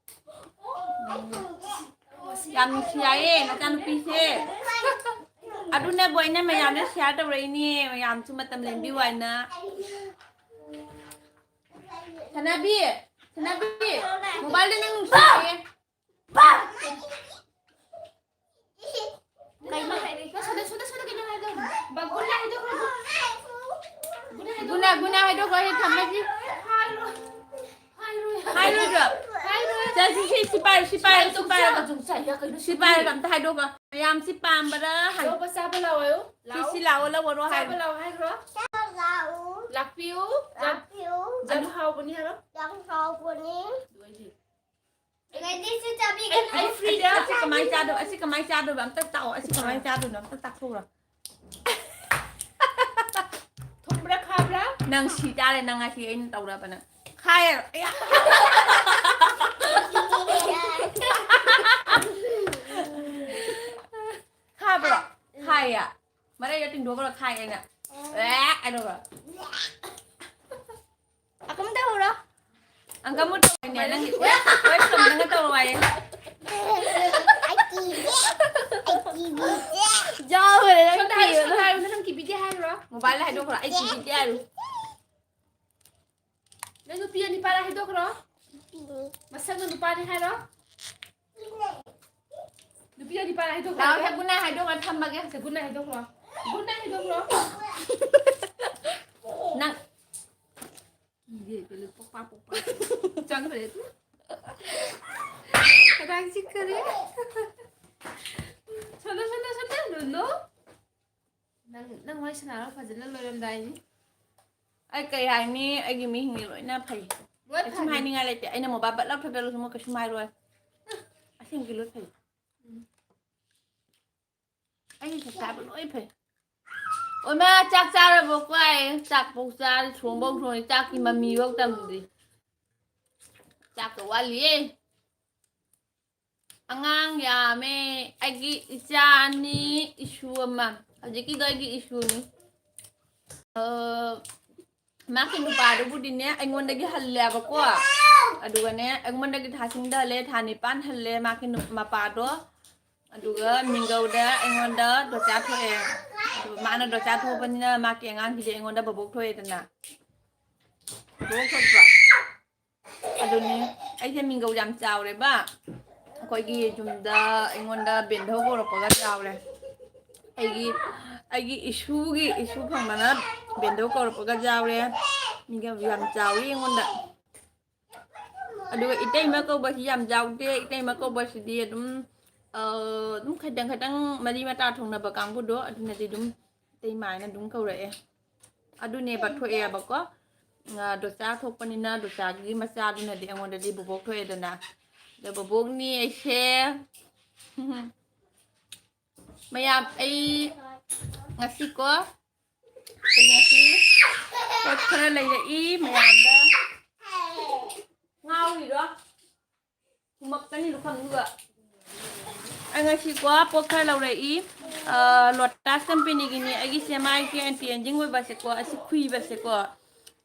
ꯎꯝ꯫ ꯌꯥꯝ ꯅꯨꯡꯁꯤ ꯌꯥꯏꯌꯦ ꯅꯆꯥꯅꯨꯄꯤꯁꯦ꯫ ꯑꯗꯨꯅꯕꯨ ꯑꯩꯅ ꯃꯌꯥꯝꯗ share ꯇꯧꯔꯛꯏꯅꯦ, ꯃꯌꯥꯝꯁꯨ ꯃꯇꯝ ꯂꯦꯟꯕꯤꯌꯨ ꯍꯥꯏꯅ꯫ ꯁꯅꯥꯕꯤ, ꯁꯅꯥꯕꯤ, ꯃꯣꯕꯥꯏꯜꯗ ꯅꯪ ꯅꯨꯡꯁꯤꯌꯦ꯫ ꯀꯩꯅꯣ ꯍꯥꯏꯔꯤ? ꯁꯣꯝꯗ, ꯁꯣꯝꯗ, ꯁꯣꯝꯗ ꯀꯩꯅꯣ ꯍꯥꯏꯗꯣ꯫ ꯕ-, ꯒꯨꯗ ꯅꯥꯏꯠ ꯍꯥꯏꯗꯣꯛꯈ꯭ꯔꯣ꯫ ꯒꯨꯗ ꯅꯥꯏꯠ ꯍꯥꯏꯗꯣꯛꯈ꯭ꯔꯣ꯫ ꯒꯨꯗ ꯅꯥꯏꯠ, ꯒꯨꯗ ꯅꯥꯏꯠ ꯍꯥꯏꯗꯣꯛꯈ꯭ꯔꯣ, ꯑꯩ ꯊꯝꯃꯒꯦ꯫ ꯍꯥꯏꯔꯣꯏ꯫ ꯍꯥꯏꯔꯣꯏ꯫ ꯍꯥꯏꯔꯣꯏꯗ꯭ꯔꯣ? ꯍꯥꯏꯔꯣꯏ꯫ ꯁꯦ, ꯁꯤ, ꯁꯤ, ꯁꯤ ꯄꯥꯏꯔꯣ, ꯁꯤ ꯄꯥꯏꯔꯣ, ꯁꯤ ꯄꯥꯏꯔꯣ꯫ ꯁꯤ ꯄꯥꯏꯔꯒ ꯑꯝꯇ ꯍꯥꯏꯗꯣꯛꯈ꯭ꯔꯣ꯫ ꯃꯌꯥꯝ ꯁꯤ ꯄꯥꯝꯕ꯭ꯔꯥ ꯍꯪ-, ꯂꯧꯕ ꯆꯥꯕ ꯂꯥꯛꯑꯣ꯫ ꯁꯤ, ꯁꯤ ꯂꯥꯛꯑꯣ, ꯂꯧꯑꯣꯔꯣ ꯍꯥꯏꯔꯣ꯫ ꯆꯥꯕ ꯂꯥꯛꯑꯣ ꯍꯥꯏꯈ꯭ꯔꯣ꯫ ꯂꯥꯛꯑꯣ꯫ ꯂꯥꯛꯄꯤꯌꯨ꯫ ꯂꯥꯛꯄꯤꯌꯨ꯫ ꯌꯥꯝ ꯍꯥꯎꯕꯅꯤ ꯍꯥꯏꯔꯣ꯫ ꯌꯥꯝ ꯍꯥꯎꯕꯅꯤ꯫ ꯑꯗꯨ ꯑꯩꯗꯤ ꯂꯩꯇꯦ, ꯁꯤ ꯆꯥꯕꯤꯒꯅꯨ꯫ ꯑꯩ, ꯑꯩ ꯐ꯭ꯔꯤꯗ꯫ ꯑꯁꯤ ꯀꯃꯥꯏ ꯆꯥꯗꯣꯏ-, ꯑꯁꯤ ꯀꯃꯥꯏ ꯆꯥꯗꯣꯏꯕ? ꯑꯝꯇ ꯇꯥꯛꯑꯣ꯫ ꯑꯁꯤ ꯀꯃꯥꯏ ꯆꯥꯗꯣꯏꯅꯣ? ꯑꯝꯇ ꯇꯥꯛꯊꯣꯛꯎꯔꯣ꯫ ꯊꯨꯝꯕ꯭ꯔꯥ, ꯈꯥꯕ꯭ꯔꯥ? ꯅꯪ ꯁꯤ ꯇꯥꯔꯦ, ꯅꯪ ꯉꯁꯤ ꯑꯩꯅ ꯇꯧꯔꯕ ꯅꯪ꯫ ꯈꯥꯏꯌꯦ꯫ ꯑꯌꯥ꯫ ꯈꯥꯕ꯭ꯔꯣ? ꯈꯥꯏꯌꯦ꯫ ꯃꯔꯩꯗ ꯇꯤꯡꯊꯣꯛꯈ꯭ꯔꯣ, ꯈꯥꯏꯌꯦꯅ꯫ ꯑꯦ, ꯀꯩꯗꯧꯕ? ꯑꯀꯨꯝ ꯇꯧꯔꯣ꯫ ꯑꯪꯀ ꯃꯨꯠ ꯇꯧꯔꯤꯅꯦ, ꯅꯪꯒꯤ ꯋꯦꯕ, ꯋꯦꯕ ꯁꯣꯝꯗꯒ ꯇꯧꯔꯣ ꯍꯥꯏꯌꯦ꯫ ꯑꯩ ꯀꯤꯗꯦ꯫ ꯑꯩ ꯀꯤꯕꯤꯗꯦ꯫ ꯌꯥꯎꯈ꯭ꯔꯦ, ꯅꯪ ꯁꯣꯝꯗ ꯍꯥꯏꯌꯨ, ꯀꯤꯕꯗꯣ꯫ ꯁꯣꯝꯗ ꯍꯥꯏꯌꯨ, ꯅꯪ ꯀꯤꯕꯤꯗꯦ ꯍꯥꯏꯔꯨꯔꯣ꯫ ꯃꯣꯕꯥꯏꯜꯗ ꯍꯥꯏꯗꯣꯛꯈ꯭ꯔꯣ, "ꯑꯩ ꯀꯤꯕꯤꯗꯦ" ꯍꯥꯏꯔꯨ꯫ ꯅꯪ ꯅꯨꯄꯤꯔ ꯅꯨꯄꯥꯔ ꯍꯥꯏꯗꯣꯛꯈ꯭ꯔꯣ꯫ ꯅꯨꯄꯤꯅꯤ꯫ ꯃꯁꯛꯅ ꯅꯨꯄꯥꯅꯤ ꯍꯥꯏꯔꯣ꯫ ꯅꯨꯄꯤꯅꯦ꯫ ꯅꯨꯄꯤꯔ ꯅꯨꯄꯥꯔ ꯍꯥꯏꯗꯣꯛꯈ꯭ꯔꯣ꯫ ꯂꯥꯛꯑꯣ, ꯍꯦ, ꯒꯨꯗ ꯅꯥꯏꯠ ꯍꯥꯏꯗꯣꯛꯈ꯭ꯔꯣ, ꯊꯝꯃꯒꯦ꯫ ꯁꯦ, ꯒꯨꯗ ꯅꯥꯏꯠ ꯍꯥꯏꯗꯣꯛꯈ꯭ꯔꯣ꯫ ꯒꯨꯗ ꯅꯥꯏꯠ ꯍꯥꯏꯗꯣꯛꯈ꯭ꯔꯣ꯫ ꯅꯪ ꯀꯤꯔꯦ, ꯀꯩꯅꯣ, ꯄꯣꯛꯄꯥꯛ ꯄꯣꯛꯄꯥꯛ ꯆꯪꯈ꯭ꯔꯦ꯫ ꯈꯗꯥꯡ ꯆꯤꯛꯈꯔꯦ꯫ ꯁꯣꯝꯗ, ꯁꯣꯝꯗ, ꯁꯣꯝꯗ, ꯅꯣꯅꯣ꯫ ꯅꯪ, ꯅꯪ ꯋꯥꯔꯤ ꯁꯥꯟꯅꯔꯣ ꯐꯖꯅ ꯂꯣꯏꯔꯝꯗꯥꯏꯅꯤ꯫ ꯑꯩ ꯀꯩ ꯍꯥꯏꯅꯤ? ꯑꯩꯒꯤ ꯃꯤꯁꯤꯡꯗꯤ ꯂꯣꯏꯅ ꯐꯩ꯫ ꯂꯣꯏ ꯀꯩꯁꯨꯝ ꯐꯅꯤ꯫ ꯍꯥꯏꯅꯤꯡꯉꯥꯏ ꯂꯩꯇꯦ꯫ ꯑꯩꯅ ꯃꯣꯕꯥꯏꯜ ꯕꯠ ꯂꯥꯎ ꯊꯥꯗꯠꯂꯁꯨ ꯃꯣꯏ ꯀꯩꯁꯨꯝ ꯍꯥꯏꯔꯣꯏ꯫ ꯑꯁꯦꯡꯀꯤ ꯂꯣꯏ ꯐꯩ꯫ ꯎꯝ꯫ ꯑꯩꯒꯤ ꯆꯥꯛ ꯆꯥꯕ ꯂꯣꯏ ꯐꯩ꯫ ꯑꯣꯏꯃꯥ, ꯆꯥꯛ ꯆꯥꯔꯕꯣ? ꯀꯥꯏ ꯆꯥꯛꯐꯧ ꯆꯥꯔꯦ, ꯊꯣꯡꯐꯧ ꯊꯣꯡꯉꯦ, ꯆꯥꯛꯀꯤ ꯃꯃꯤꯐꯧ ꯇꯝꯗ꯭ꯔꯤ꯫ ꯆꯥꯛꯀ ꯋꯥꯠꯂꯤꯌꯦ꯫ ꯑꯉꯥꯡ ꯌꯥꯝꯃꯦ꯫ ꯑꯩꯒꯤ ꯏꯆꯥ ꯑꯅꯤ, ꯏꯁꯨ ꯑꯃ꯫ ꯍꯧꯖꯤꯛꯀꯤꯗꯣ ꯑꯩꯒꯤ ꯏꯁꯨꯅꯤ꯫ ꯑ, ꯃꯥꯒꯤ ꯅꯨꯄꯥꯗꯨꯕꯨꯗꯤꯅꯦ, ꯑꯩꯉꯣꯟꯗꯒꯤ ꯍꯜꯂꯦꯕꯀꯣ꯫ ꯑꯗꯨꯒꯅꯦ, ꯑꯩꯉꯣꯟꯗꯒꯤ ꯊꯥ ꯁꯤꯡꯗ ꯍꯜꯂꯦ, ꯊꯥ ꯅꯤꯄꯥꯟ ꯍꯜꯂꯦ ꯃꯥꯒꯤ ꯅꯨ-, ꯃꯄꯥꯗꯣ꯫ ꯑꯗꯨꯒ ꯃꯤꯡꯒꯧꯗ ꯑꯩꯉꯣꯟꯗ ꯗꯣꯆꯥ ꯊꯣꯛꯑꯦ꯫ ꯑꯗꯨ ꯃꯥꯅ ꯗꯣꯆꯥ ꯊꯣꯛꯄꯅꯤꯅ ꯃꯥꯒꯤ ꯑꯉꯥꯡꯁꯤꯗꯤ ꯑꯩꯉꯣꯟꯗ ꯕꯣꯕꯣꯛ ꯊꯣꯛꯑꯦꯗꯅ꯫ ꯕꯣꯕꯣꯛ ꯊꯣꯛꯇ꯭ꯔꯣ? ꯑꯗꯨꯅꯤ, ꯑꯩꯁꯦ ꯃꯤꯡꯒꯧ ꯌꯥꯝ ꯆꯥꯎꯔꯦꯕ꯫ ꯑꯩꯈꯣꯏꯒꯤ ꯌꯨꯝꯗ ꯑꯩꯉꯣꯟꯗ ꯕꯦꯟꯙꯧ ꯀꯧꯔꯛꯄꯒ ꯆꯥꯎꯔꯦ꯫ ꯑꯩꯒꯤ ꯑꯩꯒꯤ ꯏꯁꯨꯒꯤ ꯏꯁꯨ ꯐꯪꯕꯅ ꯕꯦꯟꯙꯧ ꯀꯧꯔꯛꯄꯒ ꯆꯥꯎꯔꯦ꯫ ꯃꯤꯡꯒꯧ ꯌꯥꯝ ꯆꯥꯎꯔꯦ ꯑꯩꯉꯣꯟꯗ꯫ ꯑꯗꯨꯒ ꯏꯇꯩꯃ ꯀꯧꯕꯁꯤ ꯌꯥꯝ ꯌꯥꯎꯗꯦ꯫ ꯏꯇꯩꯃ ꯀꯧꯕꯁꯤꯗꯤ ꯑꯗꯨꯝ, ꯑ, ꯑꯗꯨꯝ ꯈꯤꯇꯪ ꯈꯤꯇꯪ ꯃꯔꯤ ꯃꯇꯥ ꯊꯣꯡꯅꯕ ꯀꯥꯡꯕꯨꯗꯣ, ꯑꯗꯨꯅꯗꯤ ꯑꯗꯨꯝ ꯏꯇꯩꯃ ꯍꯥꯏꯅ ꯑꯗꯨꯝ ꯀꯧꯔꯛꯑꯦ꯫ ꯑꯗꯨꯅꯦꯕ ꯊꯣꯛꯑꯦꯕꯀꯣ꯫ ꯑ, ꯗꯣꯆꯥ ꯊꯣꯛꯄꯅꯤꯅ ꯗꯣꯆꯥꯒꯤ ꯃꯆꯥꯗꯨꯅꯗꯤ ꯑꯩꯉꯣꯟꯗꯗꯤ ꯕꯣꯕꯣꯛ ꯊꯣꯛꯑꯦꯗꯅ꯫ ꯑꯗ ꯕꯣꯕꯣꯛꯅꯤ ꯑꯩꯁꯦ꯫ ꯃꯌꯥꯝ, ꯑꯩ ꯉꯁꯤꯀꯣ, ꯑꯩ ꯉꯁꯤ ꯄꯣꯠ ꯈꯔ ꯂꯩꯔꯛꯏ ꯃꯌꯥꯝꯗ꯫ ꯉꯥꯎꯔꯤꯔꯣ? ꯈꯨꯝꯃꯛꯀꯅꯤ ꯂꯨꯈꯝꯗꯨꯒ꯫ ꯑꯩ ꯉꯁꯤꯀꯣ ꯄꯣꯠ ꯈꯔ ꯂꯧꯔꯛꯏ꯫ ꯑ, ꯂꯣꯇꯥꯁ ꯀꯝꯄꯦꯅꯤꯒꯤꯅꯤ꯫ ꯑꯩꯒꯤꯁꯦ ꯃꯥꯏꯒꯤ ꯑꯦꯟꯇꯤ ꯑꯦꯖꯤꯡ ꯑꯣꯏꯕꯁꯦꯀꯣ, ꯑꯁꯤ ꯈꯨꯏꯕꯁꯦꯀꯣ,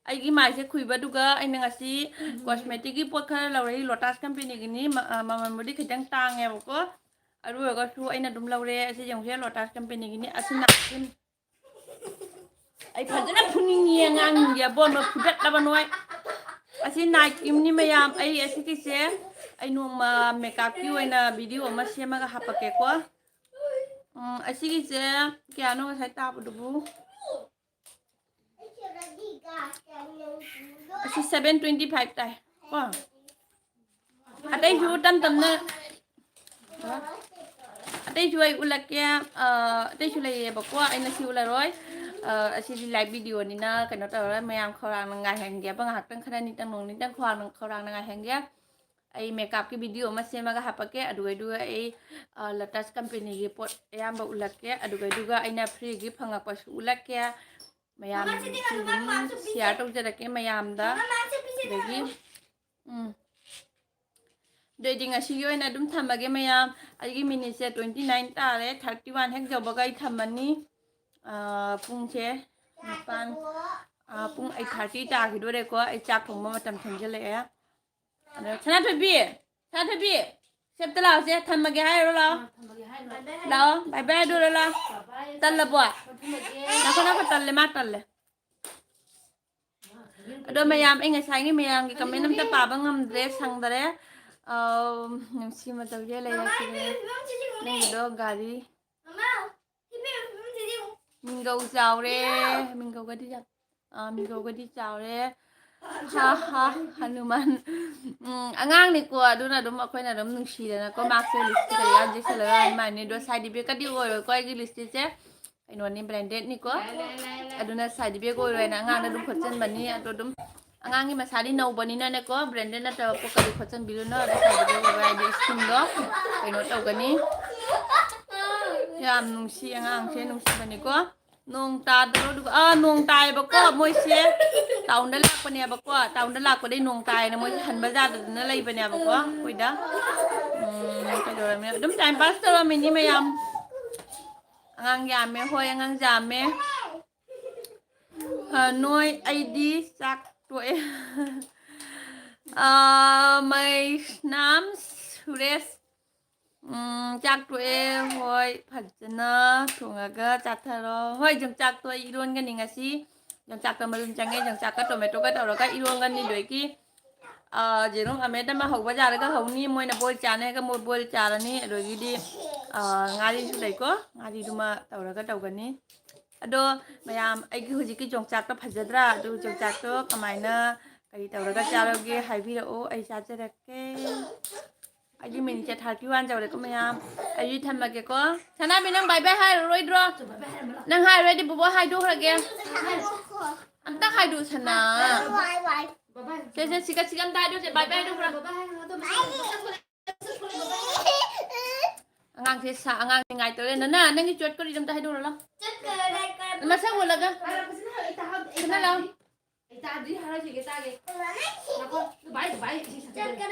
ꯑꯩꯒꯤ ꯃꯥꯏꯁꯦ ꯈꯨꯏꯕꯗꯨꯒ ꯑꯩꯅ ꯉꯁꯤ ꯀꯣꯁꯃꯦꯇꯤꯛꯀꯤ ꯄꯣꯠ ꯈꯔ ꯂꯧꯔꯛꯏ꯫ ꯂꯣꯇꯥꯁ ꯀꯝꯄꯦꯅꯤꯒꯤꯅꯤ꯫ ꯃ-, ꯑ, ꯃꯃꯜꯕꯨꯗꯤ ꯈꯤꯇꯪ ꯇꯥꯡꯉꯦꯕꯀꯣ, ꯑꯗꯨ ꯑꯣꯏꯔꯒꯁꯨ ꯑꯩꯅ ꯑꯗꯨꯝ ꯂꯧꯔꯦ꯫ ꯑꯁꯤ ꯌꯦꯡꯉꯨꯁꯦ, ꯂꯣꯇꯥꯁ ꯀꯝꯄꯦꯅꯤꯒꯤꯅꯤ꯫ ꯑꯁꯤ ꯅꯥꯏꯀꯤꯝ-, ꯑꯩ ꯐꯖꯅ ꯐꯨꯅꯤꯡꯉꯤ ꯑꯉꯥꯡꯁꯤꯡꯁꯦ, ꯑꯕꯣꯟꯕ ꯐꯨꯗꯠꯂꯕ ꯅꯣꯏ꯫ ꯑꯁꯤ ꯅꯥꯏꯀꯤꯝꯅꯤ ꯃꯌꯥꯝ꯫ ꯑꯩ ꯑꯁꯤꯒꯤꯁꯦ ꯑꯩ ꯅꯣꯡꯃ ꯃꯦꯀꯞꯀꯤ ꯑꯣꯏꯅ ꯚꯤꯗꯤꯑꯣ ꯑꯃ ꯁꯦꯝꯃꯒ ꯍꯥꯄꯛꯀꯦꯀꯣ꯫ ꯎꯝ, ꯑꯁꯤꯒꯤꯁꯦ ꯀꯌꯥꯅꯣ ꯉꯁꯥꯏ ꯇꯥꯕꯗꯨꯕꯨ? ꯑꯁꯤ seven twenty five ꯇꯥꯏ ꯀꯣ꯫ ꯑꯇꯩꯁꯨ ꯇꯝ ꯇꯝꯅ, ꯑꯇꯩꯁꯨ ꯑꯩ ꯎꯠꯂꯛꯀꯦ꯫ ꯑ, ꯑꯇꯩꯁꯨ ꯂꯩꯌꯦꯕꯀꯣ, ꯑꯩꯅ ꯁꯤ ꯎꯠꯂꯔꯣꯏ꯫ ꯑ, ꯑꯁꯤꯗꯤ ꯂꯥꯏꯚ ꯚꯤꯗꯤꯑꯣꯅꯤꯅ ꯀꯩꯅꯣ ꯇꯧꯔꯔꯣꯏ꯫ ꯃꯌꯥꯝ ꯈꯧꯔꯥꯡꯅ ꯉꯥꯏꯍꯟꯒꯦꯕ, ꯉꯥꯏꯍꯥꯛꯇꯪ, ꯈꯔ ꯅꯤꯇꯪ ꯅꯣꯡ ꯅꯤꯇꯪ ꯈꯧꯔꯥꯡꯅ, ꯈꯧꯔꯥꯡꯅ ꯉꯥꯏꯍꯟꯒꯦ꯫ ꯑꯩ ꯃꯦꯀꯞꯀꯤ ꯚꯤꯗꯤꯑꯣ ꯑꯃ ꯁꯦꯝꯃꯒ ꯍꯥꯄꯛꯀꯦ꯫ ꯑꯗꯨꯒ, ꯑꯗꯨꯒ ꯑꯩ, ꯑ, ꯂꯣꯇꯁ ꯀꯝꯄꯦꯅꯤꯒꯤ ꯄꯣꯠ ꯑꯌꯥꯝꯕ ꯎꯠꯂꯛꯀꯦ꯫ ꯑꯗꯨꯒ, ꯑꯗꯨꯒ ꯑꯩꯅ ꯐ꯭ꯔꯤꯒꯤ ꯐꯪꯉꯛꯄꯁꯨ ꯎꯠꯂꯛꯀꯦ꯫ ꯃꯌꯥꯝꯁꯨ ꯑꯗꯨꯝ ꯁꯤꯌꯥꯔ ꯇꯧꯖꯔꯛꯀꯦ ꯃꯌꯥꯝꯗ꯫ ꯑꯗꯒꯤ, ꯎꯝ꯫ ꯑꯗꯨꯑꯣꯏꯗꯤ ꯉꯁꯤꯒꯤ ꯑꯣꯏꯅ ꯑꯗꯨꯝ ꯊꯝꯃꯒꯦ ꯃꯌꯥꯝ꯫ ꯑꯩꯒꯤ ꯃꯤꯅꯤꯠꯁꯦ twenty nine ꯇꯥꯔꯦ, thirty one ꯍꯦꯛ ꯌꯧꯕꯒ ꯑꯩ ꯊꯝꯃꯅꯤ꯫ ꯑ, ꯄꯨꯡꯁꯦ ꯅꯤꯄꯥꯟ, ꯑ, ꯄꯨꯡ eight thirty ꯇꯥꯈꯤꯗꯣꯔꯦꯀꯣ꯫ ꯑꯩ ꯆꯥꯛ ꯊꯣꯡꯕ ꯃꯇꯝ ꯊꯦꯡꯖꯤꯜꯂꯛꯑꯦ꯫ ꯑꯗꯣ ꯁꯅꯥꯊꯣꯏꯕꯤ, ꯁꯅꯥꯊꯣꯏꯕꯤ, ꯁꯦꯞꯇ ꯂꯥꯛꯑꯣꯁꯦ, ꯊꯝꯃꯒꯦ ꯍꯥꯏꯔꯣ, ꯂꯥꯛꯑꯣ꯫ ꯑꯥ, ꯊꯝꯃꯒꯦ ꯍꯥꯏꯔꯣ꯫ ꯂꯥꯛꯑꯣ, ꯕꯥꯏ ꯕꯥꯏ ꯍꯥꯏꯗꯣꯔꯣ, ꯂꯥꯛꯑꯣ꯫ ꯕꯥꯏ ꯕꯥꯏ꯫ ꯇꯜꯂꯕꯣ? ꯊꯝꯃꯒꯦ꯫ ꯉꯥꯏꯈꯣ, ꯉꯥꯏꯈꯣ, ꯇꯜꯂꯦ, ꯃꯥ ꯇꯜꯂꯦ꯫ ꯑꯗꯣ ꯃꯌꯥꯝ, ꯑꯩ ꯉꯁꯥꯏꯒꯤ ꯃꯌꯥꯝꯒꯤ ꯀꯃꯦꯟ ꯑꯝꯇ ꯄꯥꯕ ꯉꯝꯗ꯭ꯔꯦ, ꯁꯪꯗꯔꯦ꯫ ꯑꯝ, ꯅꯨꯡꯁꯤ ꯃꯇꯧꯁꯦ ꯂꯩꯔꯛꯈꯤꯅꯦ꯫ ꯅꯪꯒꯤꯗꯣ ꯒꯥꯔꯤ꯫ ꯃꯤꯡꯒꯧ ꯆꯥꯎꯔꯦ꯫ ꯃꯤꯡꯒꯧꯒꯗꯤ ꯌꯥꯝ, ꯑ, ꯃꯤꯡꯒꯧꯒꯗꯤ ꯆꯥꯎꯔꯦ꯫ ꯍꯥ, ꯍꯥ, ꯍꯅꯨꯃꯥꯟ꯫ ꯎꯝ, ꯑꯉꯥꯡꯅꯤꯀꯣ, ꯑꯗꯨꯅ ꯑꯗꯨꯝ ꯑꯩꯈꯣꯏꯅ ꯑꯗꯨꯝ ꯅꯨꯡꯁꯤꯗꯅꯀꯣ, ꯃꯥꯁꯦ ꯂꯤꯞꯁꯇꯤꯛ ꯀꯩꯀꯥ ꯌꯦꯛꯁꯜꯂꯒ ꯍꯅꯨꯃꯥꯟꯅꯤ꯫ ꯑꯗꯣ ꯁꯥꯏꯠ ꯏꯐꯦꯛꯀꯗꯤ ꯑꯣꯏꯔꯣꯏꯀꯣ, ꯑꯩꯒꯤ ꯂꯤꯞꯁꯇꯤꯛꯁꯦ ꯀꯩꯅꯣꯅꯤ, ꯕ꯭ꯔꯦꯟꯗꯦꯗꯅꯤꯀꯣ꯫ ꯑꯗꯨꯅ ꯁꯥꯏꯠ ꯏꯐꯦꯛ ꯑꯣꯏꯔꯣꯏꯅ ꯑꯉꯥꯡꯗ ꯑꯗꯨꯝ ꯈꯣꯠꯆꯟꯕꯅꯤ꯫ ꯑꯗꯣ ꯑꯗꯨꯝ ꯑꯉꯥꯡꯒꯤ ꯃꯁꯥꯗꯤ ꯅꯧꯕꯅꯤꯅꯅꯦꯀꯣ, ꯕ꯭ꯔꯦꯟꯗꯦꯗ ꯅꯠꯇꯕ ꯄꯣꯠꯀꯗꯤ ꯈꯣꯠꯆꯟꯕꯤꯔꯨꯅꯨ꯫ ꯑꯗꯣ ꯁꯥꯏꯠ ꯏꯐꯦꯛ ꯑꯣꯏꯔꯣꯏ, ꯍꯥꯏꯗꯤ ꯏꯁꯀꯤꯟꯗꯣ ꯀꯩꯅꯣ ꯇꯧꯒꯅꯤ꯫ ꯌꯥꯝ ꯅꯨꯡꯁꯤ ꯑꯉꯥꯡꯁꯦ, ꯅꯨꯡꯁꯤꯕꯅꯤꯀꯣ꯫ ꯅꯣꯡ ꯇꯥꯗ꯭ꯔꯣ? ꯑꯗꯨꯒ, ꯑꯥ, ꯅꯣꯡ ꯇꯥꯏꯌꯦꯕꯀꯣ꯫ ꯃꯣꯏꯁꯦ ꯇꯥꯎꯟꯗ ꯂꯥꯛꯄꯅꯦꯕꯀꯣ꯫ ꯇꯥꯎꯟꯗ ꯂꯥꯛꯄꯗꯩ ꯅꯣꯡ ꯇꯥꯏꯌꯦꯅ ꯃꯣꯏꯁꯦ ꯍꯟꯕ ꯌꯥꯗꯗꯅ ꯂꯩꯕꯅꯦꯕꯀꯣ ꯑꯩꯈꯣꯏꯗ꯫ ꯎꯝ, ꯀꯩꯗꯧꯔꯝꯃꯤꯅꯣ? ꯑꯗꯨꯝ ꯇꯥꯏꯝ ꯄꯥꯁ ꯇꯧꯔꯝꯃꯤꯅꯤ ꯃꯌꯥꯝ꯫ ꯑꯉꯥꯡ ꯌꯥꯝꯃꯦ꯫ ꯍꯣꯏ, ꯑꯉꯥꯡ ꯌꯥꯝꯃꯦ꯫ ꯑ, ꯅꯣꯏ, ꯑꯩꯗꯤ ꯆꯥꯛ ꯇꯣꯛꯑꯦ꯫ ꯑ, ꯃꯩꯁꯅꯥꯝ ꯁꯨꯔꯦꯁ꯫ ꯎꯝ, ꯆꯥꯛ ꯇꯣꯛꯑꯦ꯫ ꯍꯣꯏ, ꯐꯖꯅ ꯊꯣꯡꯉꯒ ꯆꯥꯊꯔꯣ꯫ ꯍꯣꯏ, ꯌꯣꯡꯆꯥꯛꯇꯣ ꯑꯩ ꯏꯔꯣꯟꯒꯅꯤ ꯉꯁꯤ꯫ ꯌꯣꯡꯆꯥꯛꯇꯣ ꯃꯔꯨꯝ ꯆꯪꯉꯦ꯫ ꯌꯣꯡꯆꯥꯛꯀ ꯇꯣꯃꯦꯇꯣꯒ ꯇꯧꯔꯒ ꯏꯔꯣꯟꯒꯅꯤ꯫ ꯑꯗꯒꯤ, ꯑ, ꯌꯦꯔꯨꯝ ꯑꯃꯦꯠ ꯑꯃ ꯍꯧꯕ ꯌꯥꯔꯒ ꯍꯧꯅꯤ꯫ ꯃꯣꯏꯅ ꯕꯣꯏꯜ ꯆꯥꯅꯤ ꯍꯥꯏꯔꯒ ꯃꯣꯏ ꯕꯣꯏꯜ ꯆꯥꯔꯅꯤ꯫ ꯑꯗꯒꯤꯗꯤ, ꯑ, ꯉꯥꯔꯤꯁꯨ ꯂꯩꯀꯣ꯫ ꯉꯥꯔꯤꯗꯨꯃ ꯇꯧꯔꯒ ꯇꯧꯒꯅꯤ꯫ ꯑꯗꯣ ꯃꯌꯥꯝ, ꯑꯩꯒꯤ ꯍꯧꯖꯤꯛꯀꯤ ꯌꯣꯡꯆꯥꯛꯇꯣ ꯐꯖꯗ꯭ꯔꯥ? ꯑꯗꯨ ꯌꯣꯡꯆꯥꯛꯇꯣ ꯀꯃꯥꯏꯅ, ꯀꯔꯤ ꯇꯧꯔꯒ ꯆꯥꯔꯒꯦ ꯍꯥꯏꯕꯤꯔꯛꯑꯣ, ꯑꯩ ꯆꯥꯖꯔꯛꯀꯦ꯫ ꯑꯩꯒꯤ ꯃꯤꯅꯤꯠꯁꯦ ꯊꯥꯔꯇꯤ ꯋꯥꯟ ꯌꯧꯔꯦꯀꯣ ꯃꯌꯥꯝ꯫ ꯑꯩꯗꯤ ꯊꯝꯃꯒꯦꯀꯣ꯫ ꯁꯅꯥꯕꯤ, ꯅꯪ ꯕꯥꯏ ꯕꯥꯏ ꯍꯥꯏꯔꯨꯔꯣꯏꯗ꯭ꯔꯣ? ꯅꯪ ꯍꯥꯏꯔꯨꯔꯗꯤ ꯕꯣꯕꯣ ꯍꯥꯏꯗꯣꯛꯈ꯭ꯔꯒꯦ꯫ ꯑꯝꯇ ꯍꯥꯏꯗꯣꯛꯎ, ꯁꯅꯥ꯫ ꯁꯦ, ꯁꯦ, ꯁꯤꯒ, ꯁꯤꯒ ꯑꯝꯇ ꯍꯥꯏꯗꯣꯛꯁꯦ, ꯕꯥꯏ ꯕꯥꯏ ꯍꯥꯏꯗꯣꯛꯈ꯭ꯔꯣ꯫ ꯑꯉꯥꯡꯁꯦ ꯁꯥ-, ꯑꯉꯥꯡ ꯅꯤꯡꯉꯥꯏ ꯇꯧꯔꯦ꯫ ꯅꯅꯥ, ꯅꯪꯒꯤ ꯆꯣꯠ ꯀꯔꯤꯗꯣ ꯑꯝꯇ ꯍꯥꯏꯗꯣꯛꯎꯔꯣ ꯂꯥꯎ꯫ ꯃꯁꯛ ꯎꯍꯜꯂꯒ꯫ ꯁꯅꯥ ꯂꯥꯎ꯫ ꯑꯩ ꯇꯥꯗ꯭ꯔꯤ, ꯍꯥꯏꯔꯣꯏꯁꯤꯒꯦ, ꯇꯥꯒꯦ꯫ ꯉꯥꯏꯈꯣ, ꯚꯥꯏ, ꯚꯥꯏ, ꯏꯁꯩ ꯁꯛꯀꯗꯣꯏꯅꯦ꯫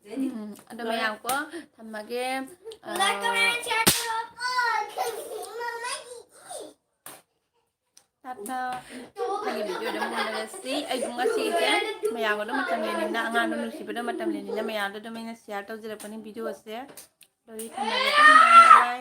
ꯎꯝ, ꯑꯗꯣ ꯃꯌꯥꯝ ꯀꯣ, ꯊꯝꯃꯒꯦ꯫ ꯑ, ꯇꯥꯇꯥ꯫ ꯃꯊꯪꯒꯤ ꯚꯤꯗꯤꯑꯣꯗ ꯑꯃꯨꯛ ꯎꯅꯔꯁꯤ꯫ ꯑꯩ ꯉꯁꯤꯁꯦ ꯃꯌꯥꯝꯒ ꯑꯗꯨꯝ ꯃꯇꯝ ꯂꯦꯟꯅꯤꯡꯅ, ꯑꯉꯥꯡꯗꯣ ꯅꯨꯡꯁꯤꯕꯗ ꯃꯇꯝ ꯂꯦꯟꯅꯤꯡꯅ ꯃꯌꯥꯝꯗ ꯑꯗꯨꯝ ꯑꯩꯅ ꯁꯤꯌꯥꯔ ꯇꯧꯖꯔꯛꯄꯅꯤ ꯚꯤꯗꯤꯑꯣꯁꯦ꯫ ꯑꯗꯨꯗꯤ ꯊꯝꯃꯒꯦꯀꯣ, ꯃꯌꯥꯝ, ꯕꯥꯏ ꯕꯥꯏ꯫